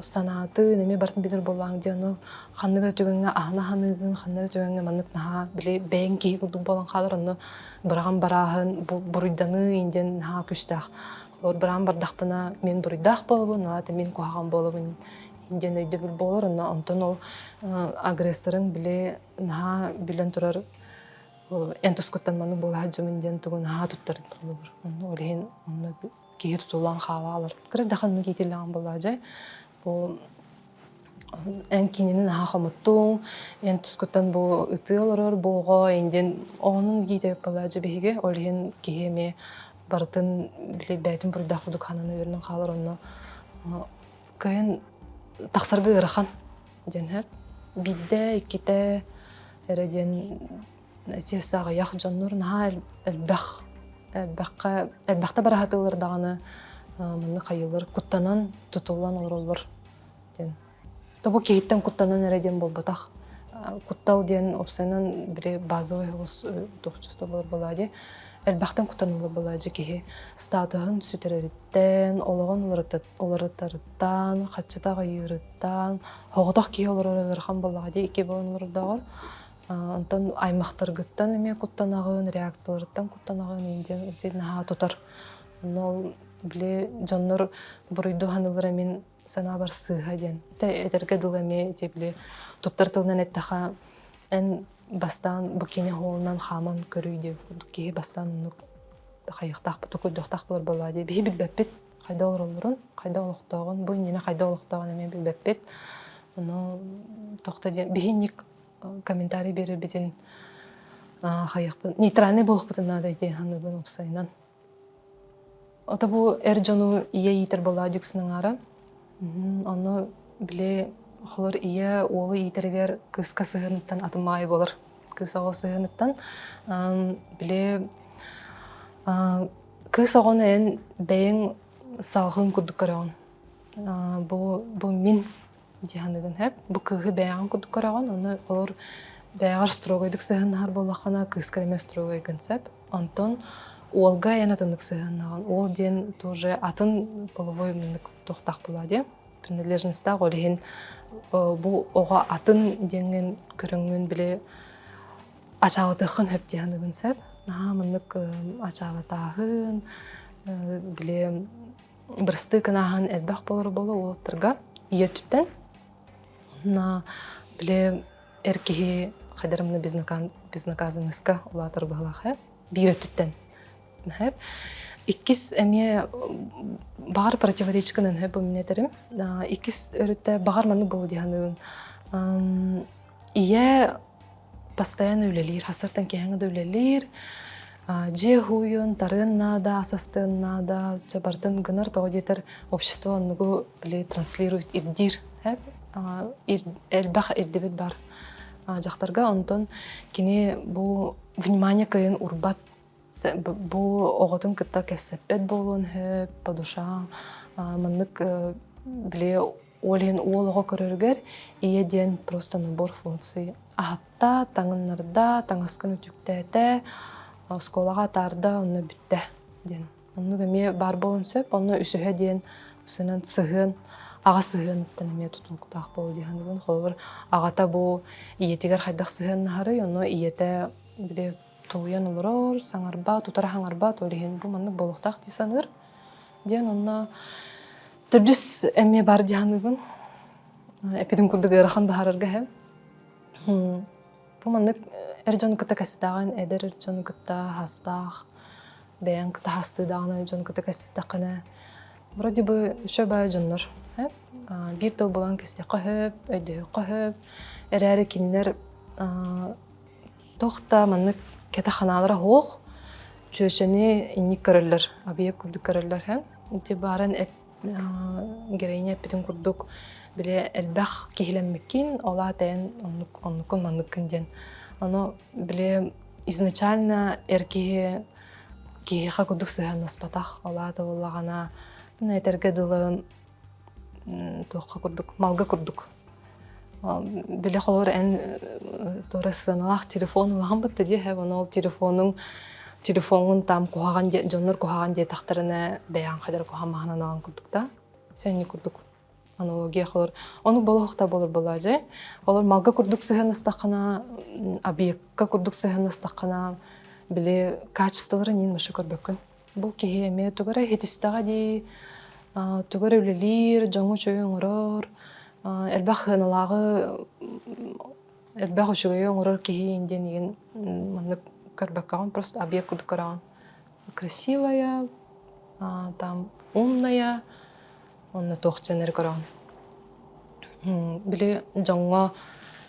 санаатын эмиэ барытын билэр буоллаҕыҥ дии ону ханнык эрэ түгэҥҥэ аһына аһыныыгын, ханнык эрэ түгэҥҥэ маннык наһаа били бэйэҥ киһи курдук буолан хаалар онно быраҕан барааһын, буруйданыы диэн наһаа күүстээх. Олор быраҕан бардахпына мин буруйдаах буолабын, аата мин куһаҕан буолабын диэн өйдөбүл буолар. Онно онтон ол агрессорыҥ били наһаа билэн турар эн тускуттан маннык буола сылдьабын диэн тугу наһаа туттар холобур. Онно ол иһин онно киһи тутуллан хаалаалар. Кыра да ханнык иитиллэҕин буоллаа дьэ. Бу эн кинини наһаа хомоттуҥ, эн тускуттан бу ытыы олорор бу оҕо индиэн оҕонун гиитэ балаадьы биһиги, ол иһин киһи эмиэ барытын били бэйэтин буруйдаах курдук ханан үөрэнэн хаалар онно кыайан тахсарга ыарахан диэн һэр. Биирдэ, иккитэ. эрэ диэн итиэсэ аҕыйах дьоннор наһаа элбэх элбэххэ элбэхтэ бараһатыллар даҕаны маннык хайыылар куттанан тутуллан олороллор диэн. Тобу киһиттэн куттанан эрэ диэн буолбатах. Куттал диэн уопсайынан били базовый оҕус туох чувство буолар буолаа дии. Элбэхтэн куттаналлар буолаа дии киһи статуһун сүтэрэриттэн, олоҕун уларытарыттан, хаччыта аҕыйыырыттан, соҕотох киһи олорор ыарахан буоллаҕа дии икки буолан олордоҕор. Онтон аймахтаргыттан эмиэ куттанаҕын, реакцияларыттан куттанаҕын диэн наһаа тутар. Онно ол били дьоннор буруйду ханыылара мин санаабар сыыһа диэн. Этэргэ дылы эмиэ ити били туттар тылынан эттэхэ эн бастаан бу кини оһолунан хааман көрүй диэбит курдук киһи бастаан оннук хайыахтаах токуйдуохтаах буолар буоллаа дии. Биһи билбэппит хайда олороллорун, хайда олохтооҕун, бу иннинэ хайда олохтооҕун эмиэ билбэппит. Ону тохто диэн биһинник комментарий биэрэрбитин хайыахпын нейтральный буолуохпутун наада ити саныыбын уопсайынан. Ото бу эр дьону ийэ иитэр буоллаа дьүксүн аҥаара. Онно били холор ийэ уолу иитэригэр кыыска сыһыаныттан атын маайы буолар. Кыыс оҕо сыһыаныттан били кыыс оҕону эн бэйэҥ салҕын курдук көрөҕүн. Бу бу мин дии саныыгын сөп. Бу кыыһы бэйэҕин курдук көрөҕүн, ону олор бэйэҕэр строгайдык сыһыаннаһар буоллаххына, кыыска эмиэ строгайгын сөп. Онтон уолга эн атыннык сыһыаннаҕын. Уол диэн тоже атын половой маннык туохтаах буолаа диэ. Принадлежностаах ол иһин бу оҕо атын диэҥҥин көрөҥҥүн били ачаалатыаххын сөп дии саныыбын сөп. Наһаа маннык ачаалатааһын, били бырастыы гынааһын элбэх буолар буолуо уолаттарга ийэ өттүттэн. Уонна били эр киһи хайдарымна безнаказанностька улаатар быһылаах ээ биир өттүттэн. Иккис эмиэ баҕар противоречканан бу мин этэрим. Иккис өрүттэ баҕар маннык буолуо дии саныыбын. Ийэ постоянно үлэлиир, хасартан киэһэҥҥэ да үлэлиир. Дьиэ уһуйун, тарыан наада, ас астыан наада, чэ барытын гынар, тоҕо диэтэр общество оннугу били транслирует, ирдиир. Элбэх ирдибит бар дьахтарга, онтон кини бу внимание кыайан урбат бу оҕотун кытта кэпсэппэт буолуон сөп, по душам маннык били Ол иһин уол оҕо көрөрүгэр ийэ диэн просто набор функций аһатта, таҥыннарда, таҥаскын үтүктээтэ, оскуолаҕа атаарда, онно бүттэ диэн. Оннук эмиэ баар буолуон сөп. Онно үсүһэ диэн сынан сыһыан, аҕа сыһыаныттан эмиэ тутулуктаах буолуо дии саныыбын. Холобур, аҕата бу ийэтигэр хайдах сыһыаннаһарый, онно ийэтэ били тулуйан олорор, саҥарбат, утары саҥарбат, ол иһин бу маннык буолуохтаах дии саныыр. Диэн онно төрдүс эмиэ бар дии саныыбын. Эппитим курдук ыарахан баһарарга иһэ. Бу маннык эр дьону кытта кэпсэтэҕин, эдэр эр дьону кытта хастаах, бэйэҥ кытта хастыыдаҕына дьону кытта кэпсэттэххинэ, вроде бы үчүгэй баайы дьоннор. Биир тыл булан кэпсэтиэххэ сөп, өйдөһүөххэ сөп. Эрээри кинилэр Туох да маннык кэтэх ханаалара суох. Чүөчэни инник көрөллөр, объект курдук көрөллөр һэ. Ити баарын героиня эппитин курдук били элбэх киһилэммиккин, ол аата эн оннук оннуккун манныккын диэн. Ону били изначально эр киһи киһиэхэ курдук сыһыаннаспатах, ол аата буоллаҕына этэргэ дылы туохха курдук малга курдук Били холобур эн туора сыаналаах телефон ылаҕын батта дии һэ ону ол телефонуҥ телефоҥҥун там куһаҕан дьоннор куһаҕан диэтэхтэринэ бэйэҕин хайдах куһаҕан маһынан курдук да сэнни курдук аналогия холор ону болохта болор буолаа дьэ олор малга курдук сыһыаннастаххына объекка курдук сыһыаннастаххына били качестволарын иин вообще көрбөккүн Бу киһи эмиэ тугу эрэ иһитистэҕэ дии, тугу эрэ үлэлиир, дьоҥҥо үчүгэй оҥорор, элбэх сыаналааҕы, элбэх үчүгэйи оҥорор киһи диэн игин маннык көрбөккөҕүн, просто объект курдук көрөҕүн. Красивая, там умная, Онно туох дьон эрэ көрөҕүн. Били дьоҥҥо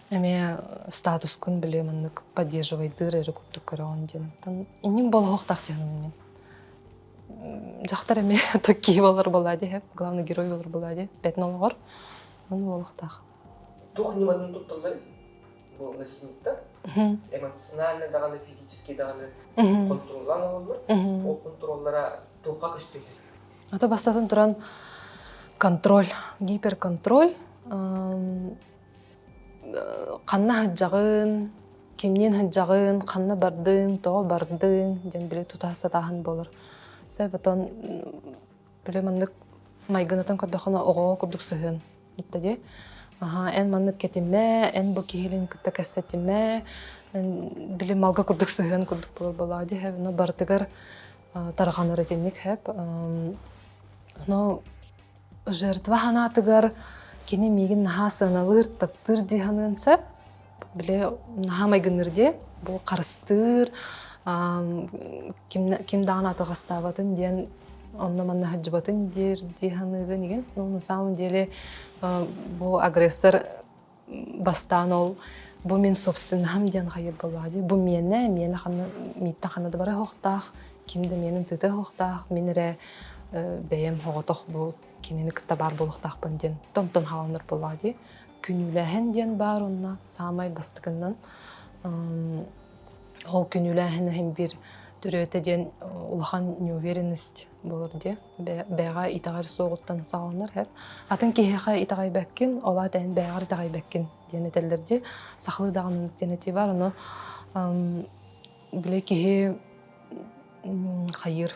эмиэ статускун били маннык поддерживайдыыр эрэ курдук көрөҕүн диэн. Оттон инник болоһуохтаах диэн мин. Дьахтар эмиэ такие болар буолаа дии, главный герой болар буолаа дии, бэтин олоҕор. Ону буолуохтаах. Туох ньыматын тутталларый? Бу насильниктар эмоционально даҕаны, физически даҕаны хонтуруоллаан оҥороллор. Ол хонтуруоллара туохха көстүөй? Ата бастатан туран контроль, гиперконтроль ханна сылдьаҕын, кимниин сылдьаҕын, ханна бардыҥ, тоҕо бардыҥ диэн били тутаһа сатааһын буолар. Сөп отон били маннык майгынатан көрдөххүнэ оҕоҕо курдук сыһыан Итта дии. Аһаа, эн маннык кэтимэ, эн бу киһилин кытта кэпсэтимэ, эн били малга курдук сыһыан курдук буолар буоллаҕа дии, хэп, но барытыгар тарҕанар итинник хэп. Но жертва санаатыгар кини миигин наһаа сыаналыыр, таптыыр дии саныан сөп. Били наһаа майгынныыр дии, бу харыстыыр, ким, ким даҕаны атаҕастаабатын диэн онно-манна сылдьыбатын диир дии саныыгын игин. Ну, на самом деле бу агрессор бастаан ол бу мин собственноһым диэн хайыр буоллаҕа дии. Бу миэнэ, миэнэ ханна мииттэн ханна да бара оһохтоох, ким да миэнин тыыта оһохтоох, мин эрэ бэйэм оҕотох бу кинини кытта баар буолуохтаахпын диэн тонтон хааланар буоллаҕа дии. Күнүүлээһин диэн баар онно саамай бастакыннан ол күнүүлээһин иһин биир төрүөтэ диэн улахан неуверенность буолар диэ. Бэйэҕэ итэҕэл суоҕуттан саҕаланар һэр. Атын киһиэхэ итэҕэйбэккин, ол аата эн бэйэҕэр итэҕэйбэккин диэн этэллэр дии. Сахалыы даҕаны диэн этии бар, ону били киһи хайыыр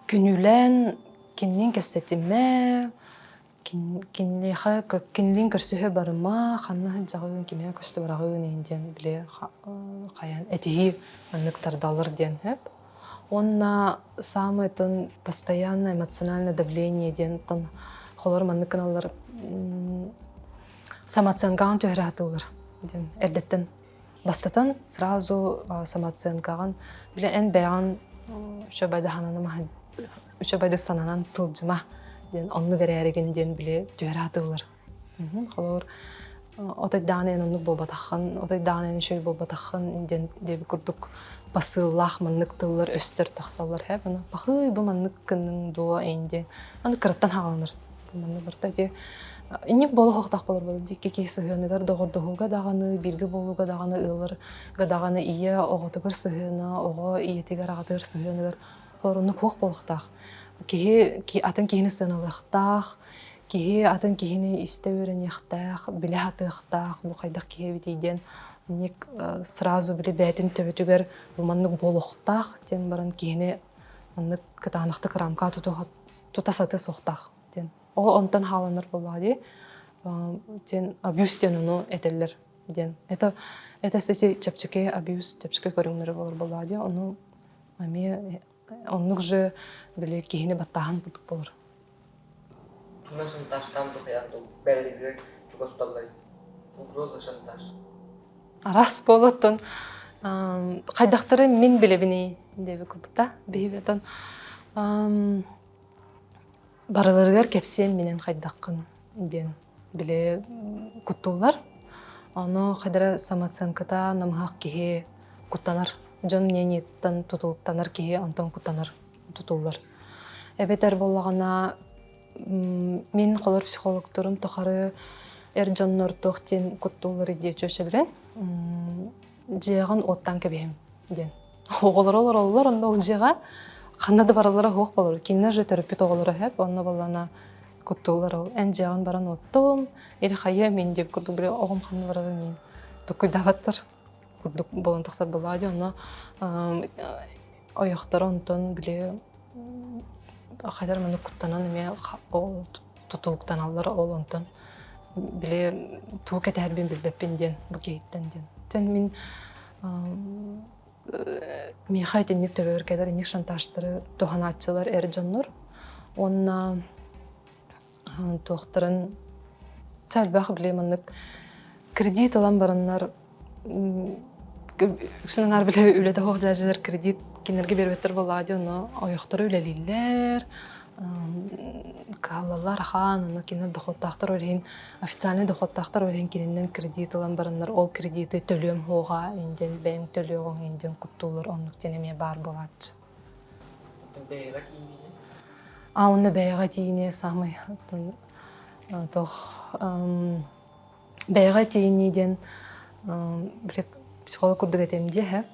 күнүүлээн кинилиин кэпсэтимэ, Киниэхэ кинилиин көрсүһэ барыма, ханна сылдьаҕын, кимиэхэ көстө бараҕын иһин диэн били хайаан этиһии маннык тардаллар диэн сөп. Уонна саамай оттон постоянное эмоциональное давление диэн оттон холор маннык гыналлар самооценкаҕын түһэрэ сатыыллар диэн эрдэттэн бастатан сразу самооценкаҕын били эн бэйэҕин үчүгэйдик сананан сылдьыма диэн оннук эрээригин диэн били түһэрэ сатыыллар. Холобур отой даҕаны эн оннук буолбатаххын, отой даҕаны эн үчүгэй буолбатаххын диэн диэбит курдук посыллаах маннык тыллар өстөр тахсаллар һэ баны пахый бу маннык гынныҥ дуо эн диэн аны кыраттан хааланар маннык барыта ити инник буола оһохтоох буолар буолар дии киһи сыһыаныгар доҕордоһууга даҕаны бииргэ буолууга даҕаны ыалларга даҕаны ийэ оҕотугар сыһыана оҕо ийэтигэр аҕатыгар сыһыаныгар Оруннук суох буолуохтаах. Киһи атын киһини сыаналыахтаах, киһи атын киһини истэ үөрэниэхтээх, билэ сатыахтаах, бу хайдах киһи эбитий диэн инник сразу били бэйэтин төбөтүгэр бу маннык буолуохтаах диэн баран киһини маннык кытаанахтык рамка тута сатыа суохтаах диэн. Ол онтон хааланар буоллаҕа дии. Диэн абьюз диэн ону этэллэр диэн. Это это кстати чэпчэки абьюз чэпчэки көрүҥнэрэ буолар буоллаҕа дии. Ону Эмиэ оннук же били киһини баттааһын курдук буолар. Туна шантажтаан тухайан бэйэлэригэр чугас туталлар. Угроза шантаж. Араас буолуоттун хайдахтары мин билэбиний диэбит курдук да биһиги отон барыларыгар кэпсиэм минэн хайдаххын диэн били куттууллар. Ону хайдара самооценката намыһах киһи куттанар. Дьон мнениеттан тутулуктанар киһи онтон куттанар тутуллар. Эбэтэр буоллаҕына мин холор психологторум тухары эр дьоннор туох диэн куттууллар диye чүөчэлэрин дьиэҕин уоттаан кэбиһим диэн. Оҕолоро олороллор, онно ол дьиэҕэ ханна да бараллара суох буолар. Кинилэр же төрөппүт оҕолоро сөп, онно буоллаҕына куттууллар ол. Эн дьиэҕин баран оттуом, или хайыам мин диэбит курдук били оҕом ханна барарын иин туккуйдаабаттар курдук буолан тахсар буоллаҕа дии. Онно ойохторо онтон били хайдар маннык куттанан эмиэ тутулуктаналлар ол онтон били тугу кэтэһэрбин билбэппин диэн бу киһиттэн диэн. Тэн мин миэхэ итинник төбөбөр кэлэр инник шантажтары туһанааччылар эр дьоннор уонна туохтарын элбэх били маннык кредит ылан бараннар үксүн аҥаар били үлэтэ суох дьаадьалар кредит кинилэргэ биэрбэттэр буоллаҕа дии ону ойохторо үлэлииллэр кыһаллаллар ахан ону кинилэр доходтаахтар ол иһин официальнай доходтаахтар ол иһин кининэн кредит ылан бараннар ол кредиты төлүөм суоҕа индиэн бэйэҥ төлүөҕүҥ индиэн куттууллар оннук диэн эмиэ баар буолааччы. Бэйэҕэ тиийиини? А онно бэйэҕэ тиийиини саамай туох. Бэйэҕэ тиийинии диэн били психолог курдук этим диэ һэп.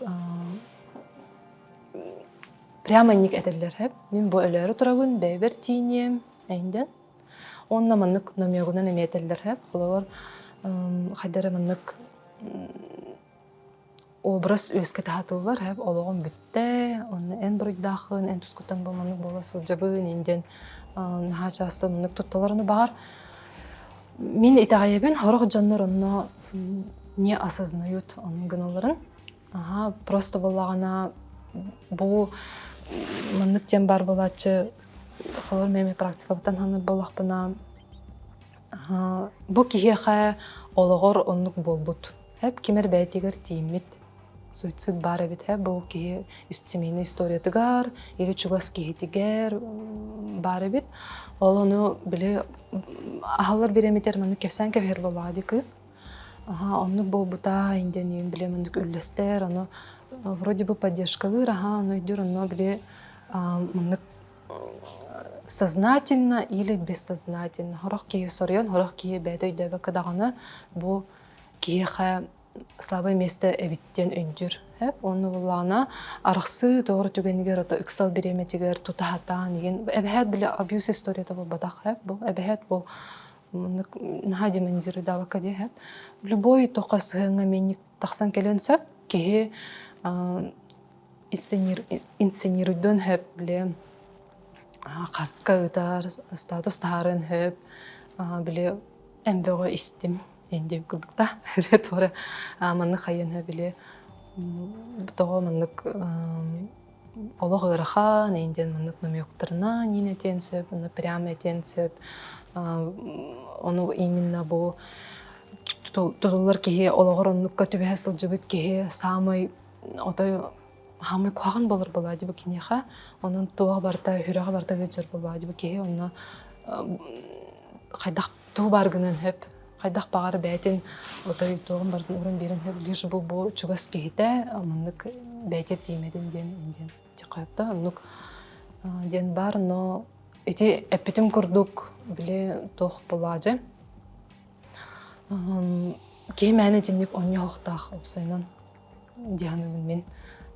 Прямо инник этэллэр һэп. Мин бу өлөөрү турабын, бэйэбэр тиийиниэм эйиндэн. Уонна маннык намёгунан эмиэ этэллэр һэп. Холобур, хайда эрэ маннык образ үөскэ таһатыллар һэп олоҕум бүттэ, онно эн буруйдааххын, эн тускуттан бу маннык буола сылдьабын ин диэн наһаа часто маннык тутталларына баҕар мин итэҕэйэбин сорох дьоннор онно не осознают оннук гыналларын аха просто буоллаҕына бу маннык диэн баар буолааччы холор мин практикабыттан саныыр буоллахпына бу киһиэхэ олоҕор оннук буолбут Эп ким эрэ бэйэтигэр тиийиммит суицид баар эбит ээ бу киһи семейный историятыгар или чугас киһитигэр баар эбит. Ол ону били аһаллар бириэмэтигэр маннык кэпсээн кэбиһэр буоллаҕа дии кыыс. Аха оннук буолбута индиэн били маннык үллэстэр ону вроде бы поддержкалыыр аха ону өйдүүр онно били маннык сознательно или бессознательно сорох киһи соруйан сорох киһи бэйэтэ өйдөөбөккө даҕаны бу киһиэхэ слабое место эбит диэн өйдүүр. Уонна буоллаҕына арахсыы тоҕо түгэнигэр ото ыксал бириэмэтигэр тута сатаан игин эбэһээт били абьюз историята буолбатах бу эбэһээт бу наһаа демонизируйдаабакка диэ любой тоққа сыһыаҥҥа миинник тахсан кэлиэн сөп киһи инсценируйдуон сөп били харска ыытар статус таһаарыан сөп били эмбөҕө истим диэн курдук да туора маннык хайыан били тоҕо маннык олох ыарахан диэн маннык намёктарына нин этиэн сөп уонна прямо этиэн сөп ону именно бу тутуллар киһи олоҕор оннукка түбэһэ сылдьыбыт киһи саамай отой хаамай куһаҕан буолар буолаа дии бу киниэхэ онон туох барыта сүрэҕэ барыта ыалдьар буоллаҕа дии бу киһи онно хайдах тугу баар гыныан сөп хайдах баҕар бэйэтин отой туоҕун барытын ууран биэрэн сөп лишь бы бу чугас киһитэ маннык бэйэтигэр тиийимэтин диэн диэн да оннук диэн баар но ити эппитим курдук били туох буоллаҕа дьэ киһи мээнэ итинник онньоһуохтаах уопсайынан дии саныыбын мин.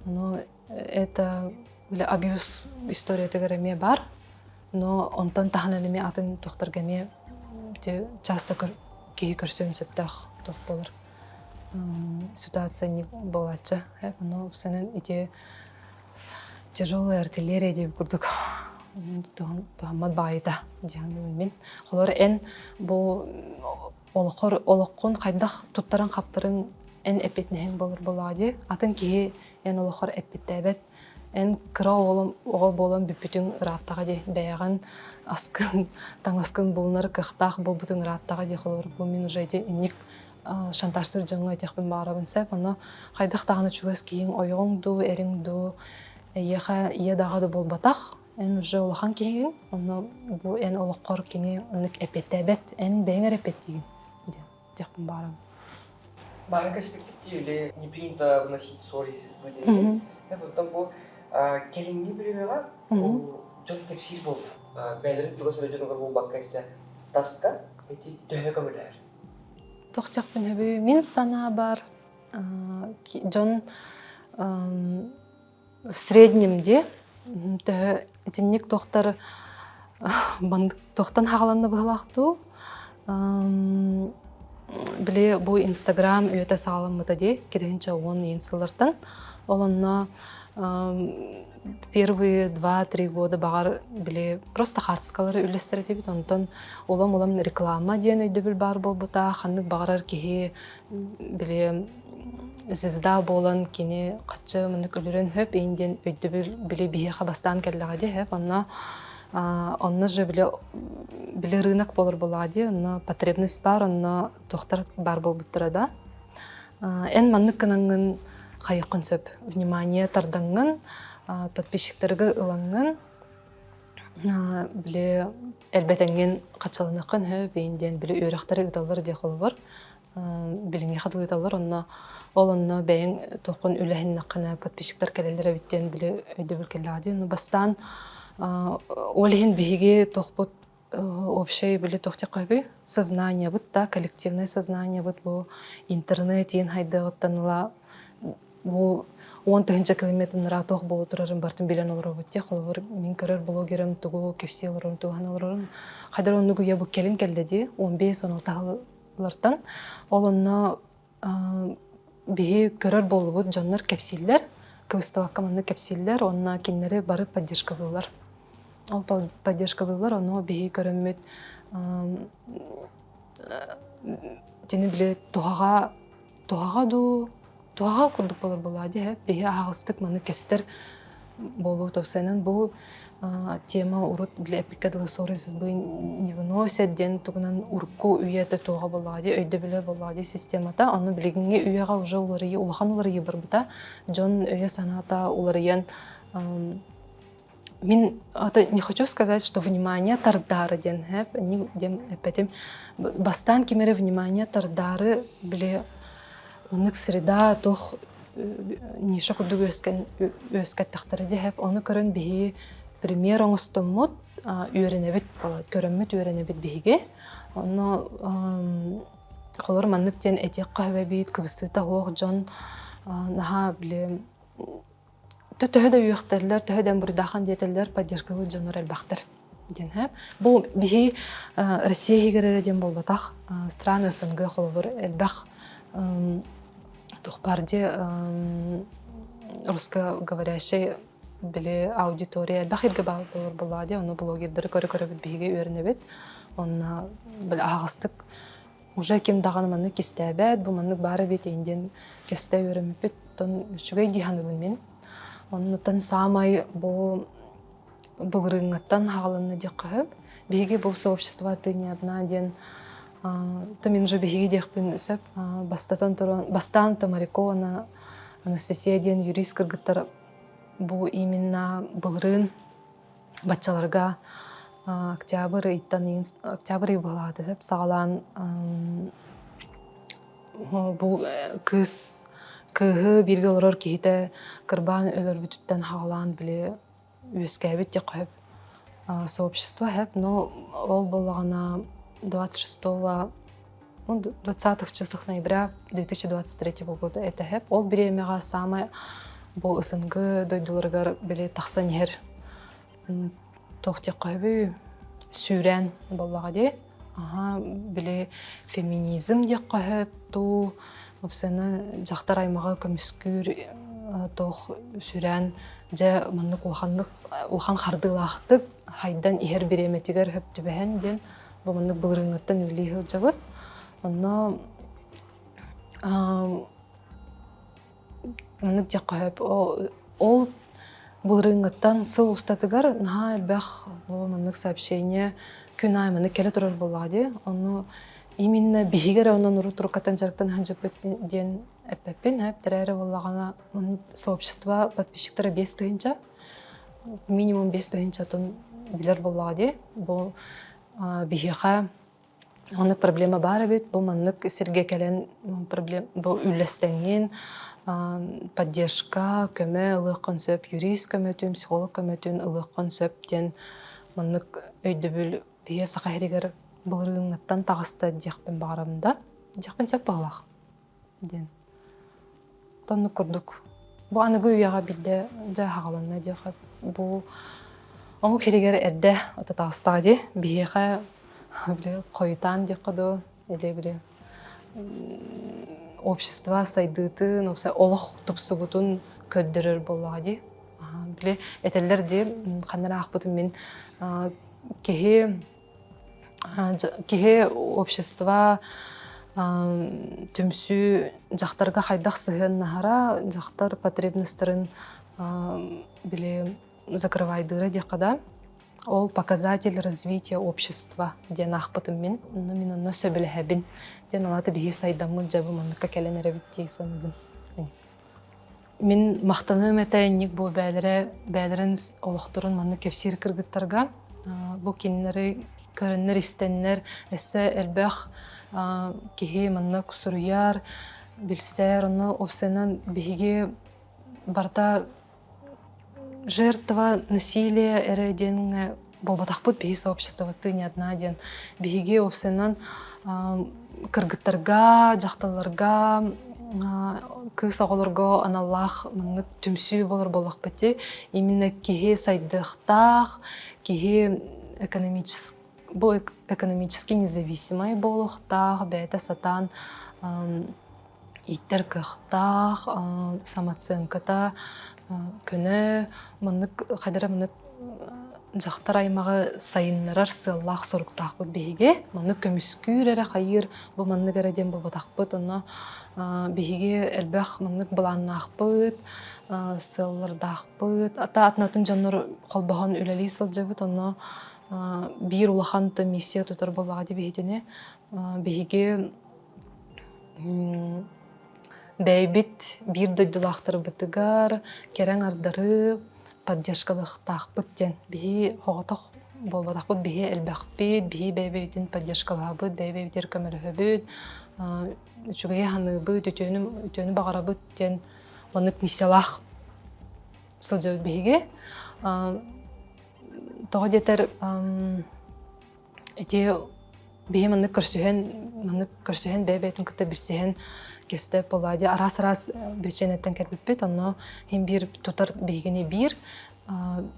Но это били абьюз историятыгар эмиэ баар, но онтон таһынан эмиэ атын туохтарга эмиэ ити часто киһи көрсүөн сөптөөх туох буолар ситуация буолааччы. Ону уопсайынан ити тяжелая артиллерия диэбит курдук туһаммат баайыта дии саныыбын мин. Холобур эн бу олоххор олоххун хайдах туттаран-хаптарыҥ эн эппиэтинэһиҥ буолар буоллаҕа дии. Атын киһи эн олоххор эппиттээбэт. Эн кыра оҕолом оҕо буолан бүппүтүҥ ырааттаҕа дии. Бэйэҕин аскын, таҥаскын булунар кыахтаах буолбутуҥ ырааттаҕа дии. Холобур, бу мин уже ити инник шантажтыыр дьоҥҥо этиэхпин баҕарабын сөп. Ону хайдах даҕаны чугас киһиҥ ойоҕуҥ дуу, эриҥ дуу эйиэхэ ийэ даҕа да буолбатах. Эн уже улахан киһигин, онно бу эн олоххор кини оннук эппиэттээбэт, эн бэйэҥ эрэ эппиэттиигин диэн диэхпин баҕарабын. Баара көспүппүт или не принято выносить ссоры из избы диэн. Оттон бу кэлиҥҥи бириэмэҕэ дьон кэпсиир буолла. Бэйэлэрин чугас эрэ дьонугар буолбакка исэ таска ити төһө көмөлөһөр? Туох диэхпин сөбүй? Мин санаабар дьон в среднем дии төһө итинник туохтар маннык туохтан хааланна быһылаах дуу били бу инстаграм үйэтэ саҕаламмыта дии 2010 иин сыллартан ол онно первые 2-3 года баҕар били просто хаартыскалары үллэстэр этибит онтон улам-улам реклама диэн өйдөбүл баар буолбута ханнык баҕарар киһи били звезда буолан кини хаччы маннык өлөрөн хөп иин диэн өйдөбүл били биһиэхэ бастаан кэллэҕэ дии хөп онно онно же били били рынок буолар буоллаҕа дии онно потребность баар онно туохтар баар буолбуттара да эн маннык гынаҥҥын хайыаххын сөп внимание тардаҥҥын подписчиктарга ылаҥҥын били элбэтэҥҥин хаччаланыаххын сөп иин диэн били үөрэхтэри ыыталлар дии холобур билиҥҥи хатылыыталлар онно ол онно бэйэҥ туоххун үлэһиннэххинэ подписчиктар кэлэллэр эбит диэн били өйдөбүл кэллэҕэ дии. Бастаан ол иһин биһиги туохпут Общай били туох диэххэ сознаниебыт да коллективное сознаниебыт бу интернет иин хайдыаҕыттан ыла бу 10 000 километр ыраах туох буола турарын барытын билэн олоробут дии. Холобур, мин көрөр блогерым тугу кэпсии олорорун, тугу олорорун хайдар оннук үйэ бу кэлин кэллэ дии 15-16 сыллартан. Ол онно биһи көрөр буоллубут дьоннор кэпсииллэр, кыбыстыбакка маннык кэпсииллэр уонна кинилэри бары поддержкалыыллар. Ол поддержкалыыллар, ону биһи көрөммүт итини били туһаҕа туһаҕа дуу туһаҕа курдук болор буолаа дии биһи аһаҕастык маны кэстэр буолуу топсайынан бу тема урут били эпиккэ дылы ссоры из избы не выносят диэн тугунан урукку үйэтэ туоҕа буоллаҕа дии өйдөбүлэ буоллаҕа дии системата ону билигиҥҥи үйэҕэ уже уларыйыы улахан уларыйыы барбыта дьон өйө-санаата уларыйан Мин это не хочу сказать, что внимание тардаары диэн һэп диэн эппэтим. Бастаан ким эрэ внимание тардаары били оннук среда туох ниша курдук үөскэн үөскэттэхтэрэ дии һэп. Ону көрөн биһиги пример оҥостоммут үөрэнэбит көрөммүт үөрэнэбит биһиги. Онно холор маннык диэн этиэххэ сөбө кыбыстыыта суох дьон наһаа били Төһө да үөхтэллэр, төһө да буруйдааххын диэтэллэр, поддержкалыыр дьоннор элбэхтэр диэн һэ. Бу биһи Россия иһигэр эрэ диэн буолбатах, страны СНГ холобур элбэх туох баар дии русскоговорящий били аудитория элбэх иргэ баар буолар буоллаҕа дии, ону блогердары көрө-көрөбүт биһиги үөрэнэбит. Онно били аһаҕастык уже ким даҕаны маннык кистээбэт, бу маннык баар эбит диэн кэстэ үөрэммиппит. Оттон үчүгэй дии саныыбын мин. Оннуттан саамай бу былырыыҥҥыттан хаалынна диэххэ сөп. Биһиги бу сообщество ты не одна диэн то мин уже биһиги диэхпин сөп. Бастатан туран, бастаан Тамарико Анастасия диэн юрист кыргыттар бу именно былырыын баччаларга октябрь ыйтан октябрь ый быһалаата сөп саҕалаан бу кыыс кыыһы бииргэ олорор киһитэ кырбаан өлөрбүтүттэн хаалаан били үөскээбит диэххэ сөп сообщество сөп но ол буоллаҕына 26 ну, 20-х числах ноября 2023 года это хэп. Ол бириэмэҕэ саамай бу СНГ дойдуларыгар били тахсан иһэр туох диэххэ сүүрээн буоллаҕа дии. Аха, били феминизм диэххэ сөп туу, уопсайынан дьахтар аймаҕы көмүскүүр туох сүүрээн дьэ маннык улаханнык улахан хардыылаахтык хайдан иһэр бириэмэтигэр сөп түбэһэн диэн Бу маннык былырыыҥҥыттан үлэлии сылдьабыт. Онно маннык диэххэ сөп. Ол былырыыҥҥыттан сыл устатыгар наһаа элбэх бу маннык сообщение күн аайы маннык кэлэ турар буоллаҕа дии. Ону именно биһиги эрэ онон урут туруккаттан дьарыктан сылдьыппыт диэн эппэппин. Эптэрээри буоллаҕына сообщество подписчиктара 5000, минимум 5000-тан билэр буоллаҕа дии. Бу биһиэхэ маннык проблема баар эбит, бу маннык сиргэ кэлэн проблем бу үллэстэҥҥин поддержка, көмө ылыаххын сөп, юрист көмөтүн, психолог көмөтүн ылыаххын сөп диэн маннык өйдөбүл биһиэ Саха сиригэр былырыыҥҥыттан таҕыста диэхпин баҕарабын да диэхпин сөп быһыылаах диэн. Оннук курдук. Бу аныгы үйэҕэ биирдэ дьэ аһаҕаланна диэххэ бу омук сиригэр эрдэ ото таҕыстаҕа дии. Биһиэхэ били хойутаан диэххэ дуу или били общество сайдыытын, олох тупсубутун көрдөрөр буоллаҕа дии. Били этэллэр дии ханна эрэ аахпытым мин киһи Киһи общество түмсүү дьахтарга хайдах сыһыаннаһара, дьахтар потребностарын били закрывайдыыра диэххэ да, ол показатель развития общества диэн аахпытым мин. Онно мин онно сөбүлэһэбин диэн ол аата биһи сайдаммыт дьабы манныкка кэлэн эрэбит дии саныыбын. Мин махтаныам этэ инник бу бээлэрэ бээлэрин олохторун маннык кэпсиир кыргыттарга. Бу кинилэри көрөннөр истэннэр өссө элбэх киһи маннык суруйар, билсэр. Онно уопсайынан биһиги барыта жертва насилия эрэ диэҥҥэ буолбатахпыт биһи сообществоты не одна диэн биһиги уопсайынан кыргыттарга, дьахталларга, кыыс оҕолорго аналлаах маннык түмсүү буолар буоллахпыт дии. Именно киһи сайдыахтаах, киһи экономически бу экономически независимай буолуохтаах, бэйэтэ сатаан ииттэр кыахтаах, самооценката көнө, маннык хайдара маннык дьахтар аймаҕы сайыннарар сыаллаах соруктаахпыт биһиги. Маннык көмүскүүр эрэ хайыыр, бу маннык эрэ диэн буолбатахпыт. Онно биһиги элбэх маннык былааннаахпыт, сыаллардаахпыт. Ата атын дьоннор холбоһон үлэлии сылдьабыт. Онно биир улахан миссия тутар буоллаҕа дии биһитини. Биһиги Бэйэбит биир дойдулаахтарбытыгар кэрэ аҥардары поддержкалыахтаахпыт диэн. Биһи оҕотох буолбатахпыт, биһи элбэхпит, биһи бэйэ-бэйэбитин поддержкалаһабыт, бэйэ-бэйэбитигэр көмөлөһөбүт, үчүгэйи саныыбыт, үтүөнү, үтүөнү баҕарабыт диэн маннык миссиялаах сылдьабыт биһиги. Тоҕо диэтэр Ити биһи маннык көрсүһэн, маннык көрсүһэн бэйэ-бэйэтин кытта билсиһэн кэстэ Паллади араас-араас биричиэнэттэн кэлбиппит. Онно иһин биир тутар биһигини биир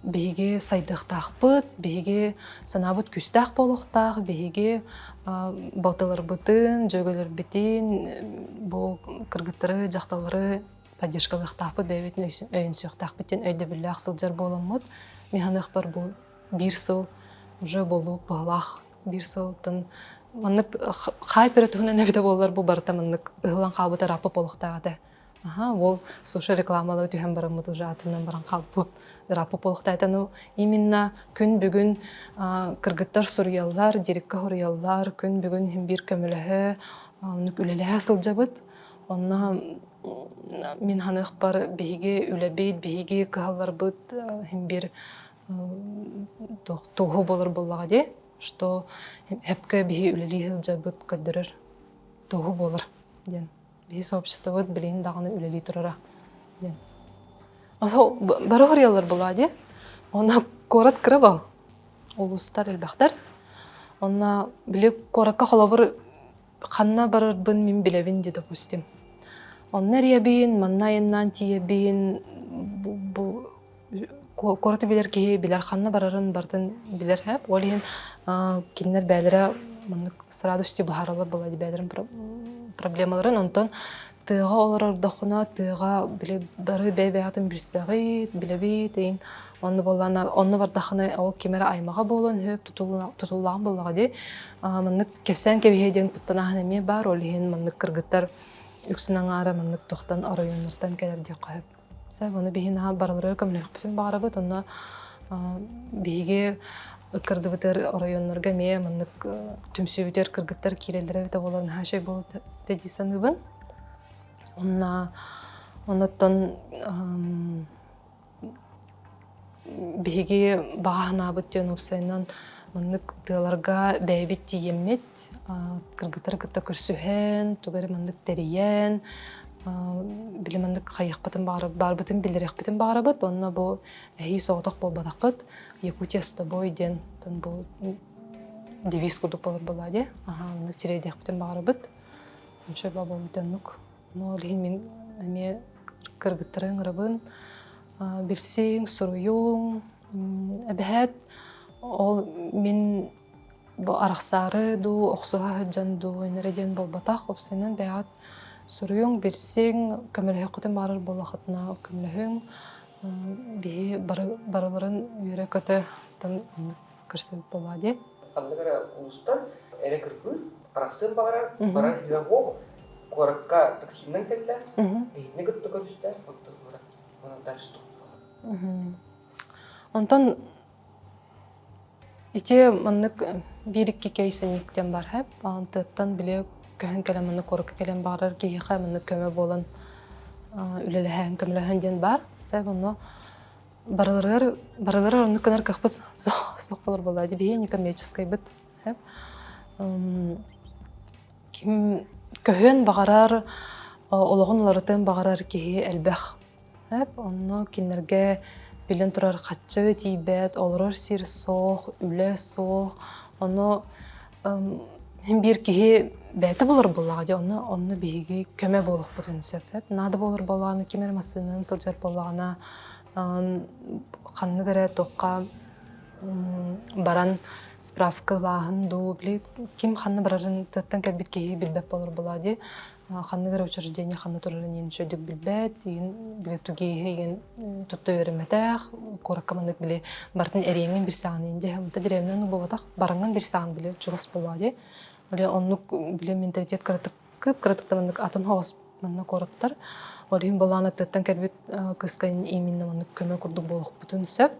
биһиги сайдыахтаахпыт, биһиги санаабыт күүстээх буолуохтаах, биһиги балтыларбытын, дьүөгэлэрбитин, бу кыргыттары, дьахталлары поддержкалыахтаахпыт, бэйэбитин өйөнсүөхтээхпит диэн өйдөбүллээх сылдьар буоламмыт. Мин саныахпар бу биир сыл уже болуу быһылаах биир сылтан маннык хайп эрэ туһунан эбитэ буоллар бу барыта маннык ыһыллан хаалбыт ырааппыт буолуохтаах этэ. Аха, ол суши рекламалыы түһэн бараммыт уже атынан баран хаалбыт ырааппыт буолуохтаах этэ. Ну именно күн бүгүн кыргыттар суруйаллар, дирекка суруйаллар, күн бүгүн иһин биир көмөлөһө, оннук үлэлэһэ сылдьабыт. Онно мин ханыахпар биһиги үлэбит, биһиги кыһалларбыт иһин биир туоһу буолар буоллаҕа дии, что эпкэ биһи үлэлии сылдьарбыт көрдөрөр туоһу буолар диэн. Биһи сообществобыт билигин даҕаны үлэлии турара диэн. Бары хоруйаллар буоллаҕа дии. Онно куорат кыра бо, улуустар элбэхтэр. Онно били куоракка холобур ханна барарбын мин билэбин дии допустим. Онно эрийэбин, манна айаннаан тиийэбин, бу куораты билэр киһи билэр ханна барарын барытын билэр һэп. Ол иһин кинилэр бэйэлэрэ маннык с радостью быһаараллар буолла бэйэлэрин проблемаларын. Онтон тыаҕа олорордоххуна тыаҕа били бары бэйэ-бэйэҕитин билсэҕит, билэбит иин. Онно буоллаҕына онно бардаххына ол ким эрэ аймаҕа буолуон сөп, тутуллаҕын буоллаҕа дии. Маннык кэпсээн кэбиһиэ диэн куттанааһын эмиэ баар. Ол иһин маннык кыргыттар үксүн аҥаара маннык тохтон оройуоннартан кэлэр диэххэ сөп. Сөп, ону биһи наһаа барыларыгар көмөлөһүөхпүтүн баҕарабыт. Онно биһиги ыккардыбытыгар оройуоннарга эмиэ маннык түмсүүбүтүгэр кыргыттар киирэллэрэ эбитэ буоллар наһаа үчүгэй буолуо этэ дии саныыбын. Онно оннуттан Биһиги баҕа санаабыт диэн уопсайынан маннык тыаларга бэйэбит тиийэммит, кыргыттары кытта көрсүһэн, тугу эрэ маннык тэрийэн, били маннык хайыахпытын баҕарабыт, баарбытын биллэриэхпитин баҕарабыт. Уонна бу эһии соҕотох буолбатаххыт, Якутия с тобой диэн бу девиз курдук буолар буоллаҕа дии. Аһаа, оннук тириэрдиэхпитин баҕарабыт. Ончу бабалыт оннук. Ну, ол иһин мин эмиэ кыргыттары ыҥырабын. Билсиҥ, суруйуҥ. Эбэһээт ол мин бу арахсаары дуу, охсуһа сылдьан дуу эрэ диэн буолбатах. Уопсайынан бэйэҕит суруйуҥ, билсиҥ, көмөлөһүөххүтүн баҕарар буоллаххытына көмөлөһүҥ. Биһи барыларын үөрэ-көтө көрсөбүт буоллаҕа дии. Ханнык эрэ улуустан эрэ кырбыыр, арахсыан баҕарар, барар үһүө суох, куоракка таксинан кэллэ, эһигини кытта көрүстэ, оттон онон дальше Онтон ити маннык биир-икки кейс инниктэн бар хэп. Тыаттан били көһөн кэлэн маннык куоракка кэлэн баҕарар киһиэхэ маннык көмө буолан үлэлэһэн, көмөлөһөн диэн баар. Сэп онно барыларыгар барыларыгар оннук гынар кыахпыт суох буолар буолла. Биһиги некоммерческайбыт. Ким көһүөн баҕарар, олоҕун уларытыан баҕарар киһи элбэх. Онно кинилэргэ Биллэн турар, хаччы тиийбэт, олорор сир суох, үлэ суох. Ону син биир киһи бэйэтэ булар буоллаҕа дии, онно онно биһиги көмө буолуохпутун сөп. Наада буолар буоллаҕына, ким эрэ массыынанан сылдьар буоллаҕына, ханнык эрэ туохха баран справка ылааһын дуу, били ким ханна барарын тыаттан кэлбит киһи билбэт буолар буоллаҕа дии. Ханнык эрэ учреждение ханна турарын иин үчүгэйдик билбэт, иин били тугииһи иин тутта үөрэммэтэх, куоракка маннык били барытын эриэҥҥин билсэҕин иин дии. Онто дэриэбинэ буолбатах, бараҥҥын билсэҕин били чугас буоллаҕа дии. Били оннук били менталитет кыратык кып-кыратык да маннык атын соҕус манна куораттар. Ол иһин былаан аттыттан кэлбит кыыска именно маннык көмө курдук буолуохпутун сөп.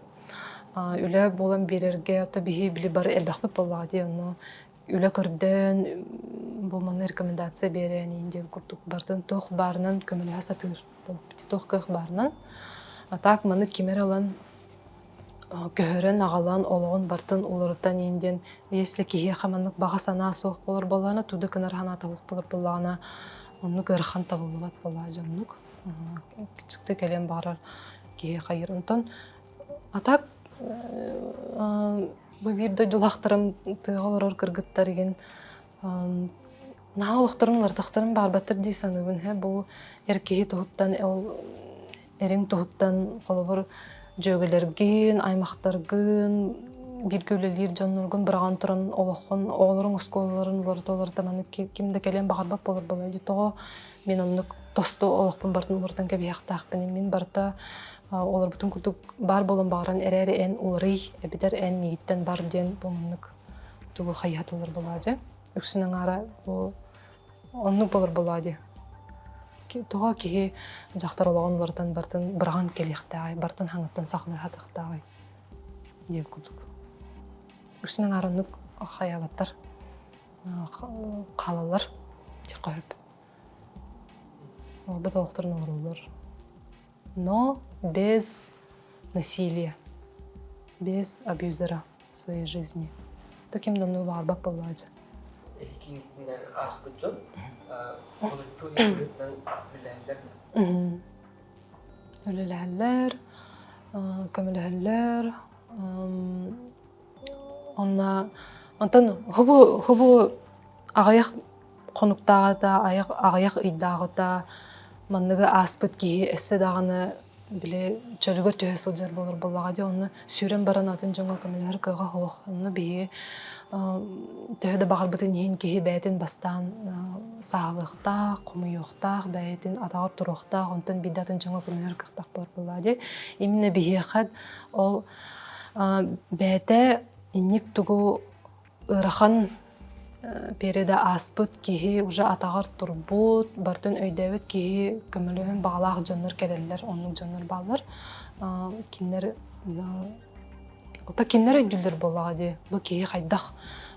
Үлэ буолан биэрэргэ, то биһи били бары элбэхпит буоллаҕа дии, онно үлэ көрдөөн, бу манна рекомендация биэрэн иин диэн курдук барытын туох баарынан көмөлөһө сатыыр буолбут туох кыах баарынан. А так маны ким эрэ ылан көһөрөн аҕалан олоҕун барытын уларытан иин диэн если киһиэхэ маннык баҕа санаа суох буолар буоллаҕына тугу да гынар санаата суох буолар буоллаҕына оннук ыарахан табыллыбат буоллаҕа дьоннук кичикте кэлиэн баҕарар киһи хайыр онтон а так бу биир дойдулаахтарым тыаҕа олорор кыргыттар игин наһаа олохторун уларытахтарын баҕарбаттар дии саныыбын һэ бу эр киһи туһуттан ол эриҥ туһуттан холобур дьүөгэлэргин аймахтаргын бииргэ үлэлиир дьонноргун быраҕан туран олоххун оҕолоруҥ оскуолаларын уларыта уларыта маннык ким да кэлиэн баҕарбат буолар буолла дии тоҕо мин оннук тосту олохпун барытын уларытан кэбиһиэхтээхпин мин барыта олорбутун курдук баар буолан баҕаран эрээри эн уларый эбэтэр эн миигиттэн бар диэн бу маннык тугу хайыһатыллар буолаа дьэ үксүн аҥаара бу оннук болор буолаа дии тоҕо киһи дьахтар олоҕун уларытан барытын быраҕан кэлиэхтээҕий барытын хаҥыттан саҕалыы сатыахтааҕый диэн курдук үксүн аҥаара оннук хайаабаттар хаалаллар диэххэ сөп олбут олохторун оҥороллор но без насилия, без абьюзера в своей жизни. Таким давно баҕарбат буоллаҕа дьэ. Эһикиҥитинэн ааспыт дьон волонтер быһыытынан үлэлэһэллэр Үлэлэһэллэр, көмөлөһөллөр. Онно онтон хобу хобу аҕыйах хонуктааҕыта, аҕыйах ыйдааҕыта манныгы ааспыт киһи өссө даҕаны били чөлүгэр түһэ сылдьар буолар буоллаҕа дии, онно сүүрэн баран атын дьоҥҥо көмөлөһөр кыаҕа суох. Онно биһиги төһө да баҕарбытын иһин киһи бэйэтин бастаан сааһылыахтаах, хомуйуохтаах, бэйэтин атаҕар туруохтаах, онтон биирдэ атын дьоҥҥо көмөлөһөр кыахтаах буолар буоллаҕа дии. Именно биһиэхэ ол бэйэтэ инник тугу ыарахан периода ааспыт киһи уже атаҕар турбут, барытын өйдөөбүт киһи көмөлөһөн баҕалаах дьоннор кэлэллэр, оннук дьоннор бааллар. Кинилэр ото кинилэр өйдүүллэр буоллаҕа дии. Бу киһи хайдах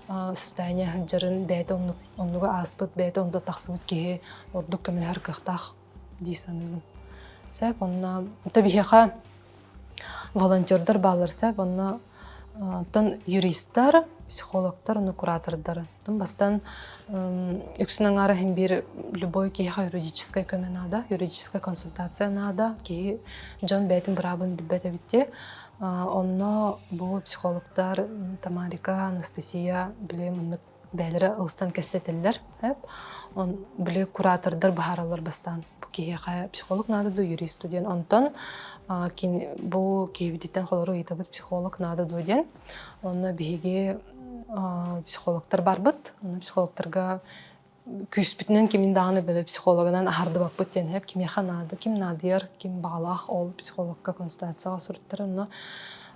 состояние сылдьарын бэйэтэ оннук оннуга ааспыт, бэйэтэ онно тахсыбыт киһи ордук көмөлөһөр кыахтаах дии саныыбын. Сөп, онно ото биһиэхэ волонтердар бааллар сөп, онно оттон юристар, психологтар, уонна куратордар. Оттон бастан үксүн аҥаара иһин биир любой киһиэхэ юридическай көмө наада, юридическая консультация наада. Киһи дьон бэйэтин быраабын билбэт эбит дии. Онно бу психологтар Тамарика, Анастасия били маннык бэйэлэрэ ылсан кэпсэтэллэр. Он били куратордар быһаараллар бастаан бу киһиэхэ психолог наада дуо, юрист дуо диэн. Онтон бу киһибититтэн холору ыйытабыт психолог наада дуо диэн. Онно биһиги психологтар барбыт. Онно психологтарга күүспүтүнэн кимин даҕаны били психологынан аһардыбаппыт диэн сөп. Кимиэхэ наада, ким наадыйар, ким баҕалаах ол психологка консультацияҕа суруттар. Онно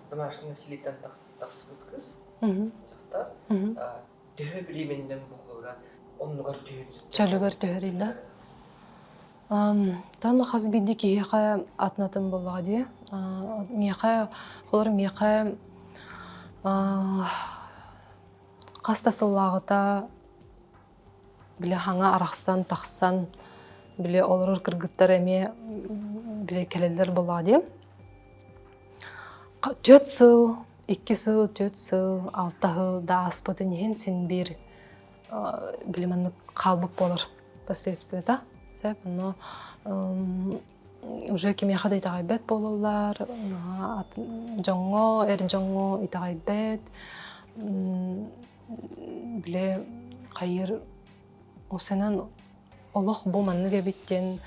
Домашний насилиеттан тахсыбыт кыз дьахтар төһө бириэмэннэн буолара оннугар түһүн Чөлүгэр түһэрий да? Тан хас биирдии киһиэхэ атын-атын буоллаҕа дии. Миэхэ, холор миэхэ хас да сыллааҕыта били хаҥа арахсан тахсан били олорор кыргыттар эмиэ били кэлэллэр буоллаҕа дии. Түөрт сыл, икки сыл, түөрт сыл, алта сыл да ааспытын иһин син биир били маннык хаалбыт буолар последствията. Сөп, онно. Уже кимиэхэ да итэҕэйбэт буолаллар, дьоҥҥо, эр дьоҥҥо итэҕэйбэт, били хайыыр осенан олох бу маннык эбит диэн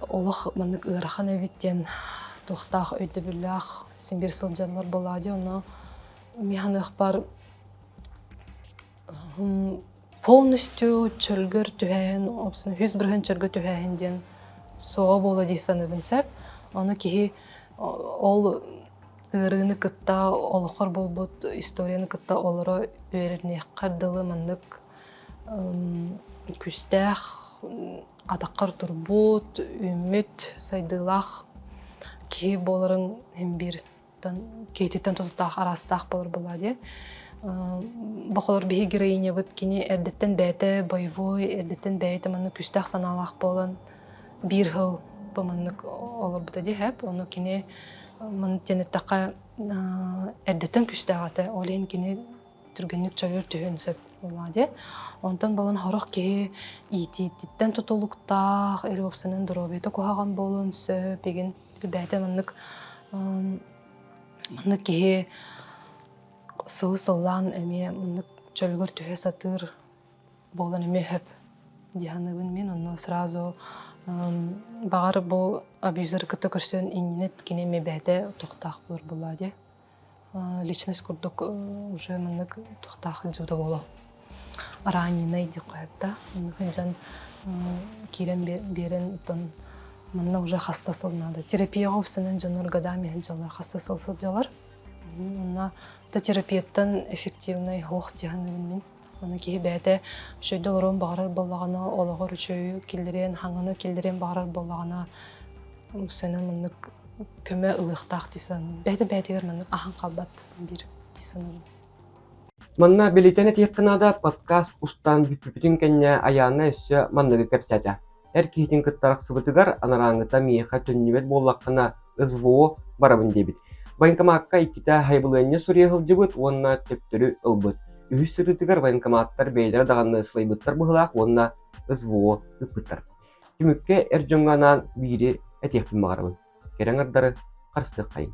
олох маннык ыарахан эбит диэн туохтаах өйдөбүллээх син биир сылдьаллар буоллаҕа дии ону мин саныахпар полностью чөлгөр түһээһин үс бырыһын чөлгө түһээһин диэн суоҕа буолуо дии саныыбын сөп ону киһи ол ыарыыны кытта олоххор буолбут историяны кытта олоро үөрэниэххэр дылы маннык күүстээх атаххар турбут үүммүт сайдыылаах киһи буоларыҥ иһин биир киһититтэн тутулуктаах араастаах буолар буоллаҕа дии. Бохолор биһи героинябыт кини эрдэттэн бэйэтэ боевой, эрдэттэн бэйэтэ маннык күүстээх санаалаах буолан биир сыл бу маннык олорбута дии хэп. Ону кини маннык диэн эттэххэ эрдэттэн күүстээх этэ. Ол иһин кини түргэнник чөлүөр түһүөн сөп буоллаҕа дии. Онтон буолан сорох киһи иитиититтэн тутулуктаах, или уопсайынан доруобуйата куһаҕан буолуон сөп, игин бэйэтэ маннык маннык киһи сылы сыллаан эмиэ маннык чөлүгэр түһэ сатыыр буолан эмиэ сөп дии саныыбын мин онно сразу баҕар бу абьюзеры кытта көрсөн иннинэ кини эмиэ бэйэтэ туохтаах буолар буоллаа дии личность курдук уже маннык туохтаах сылдьыбыта буолуо раненый диэххэ сөп да оннук сылдьан киирэн биэрэн оттон манна уже хаста сыл наада терапияҕа үксүнэн дьоннор годами сылдьаллар хаста сыл сылдьаллар онно терапияттан эффективный суох дии саныыбын мин Аны киһи бэйэтэ үчүгэйдик олоруон баҕарар буоллаҕына, олоҕор үчүгэйи киллэриэн, хаҥаны киллэриэн баҕарар буоллаҕына, сэнэн маннык көмө ылыахтаах дии саныыбын. Бэйэтэ бэйэтигэр маннык аһан хаалбат биир дии саныыбын. Манна билитэн этиэххэ наада, подкаст устан бүппүтүн кэннэ Айаана өссө манныгы кэпсээтэ. Эр киһитин кытта арахсыбытыгар анарааҥҥыта миэхэ төннүбэт буоллаххына СВО барабын диэбит. Военкомакка иккитэ хайбылыанньа суруйа сылдьыбыт уонна төттөрү ылбыт. Үһүс сырыытыгар военкоматтар бэйэлэрэ даҕаны сылайбыттар быһыылаах уонна СВО ыыппыттар. Түмүккэ эр дьоҥҥо анаан биири этиэхпин баҕарабын. Кэрэ аҥардары харыстыаххайын.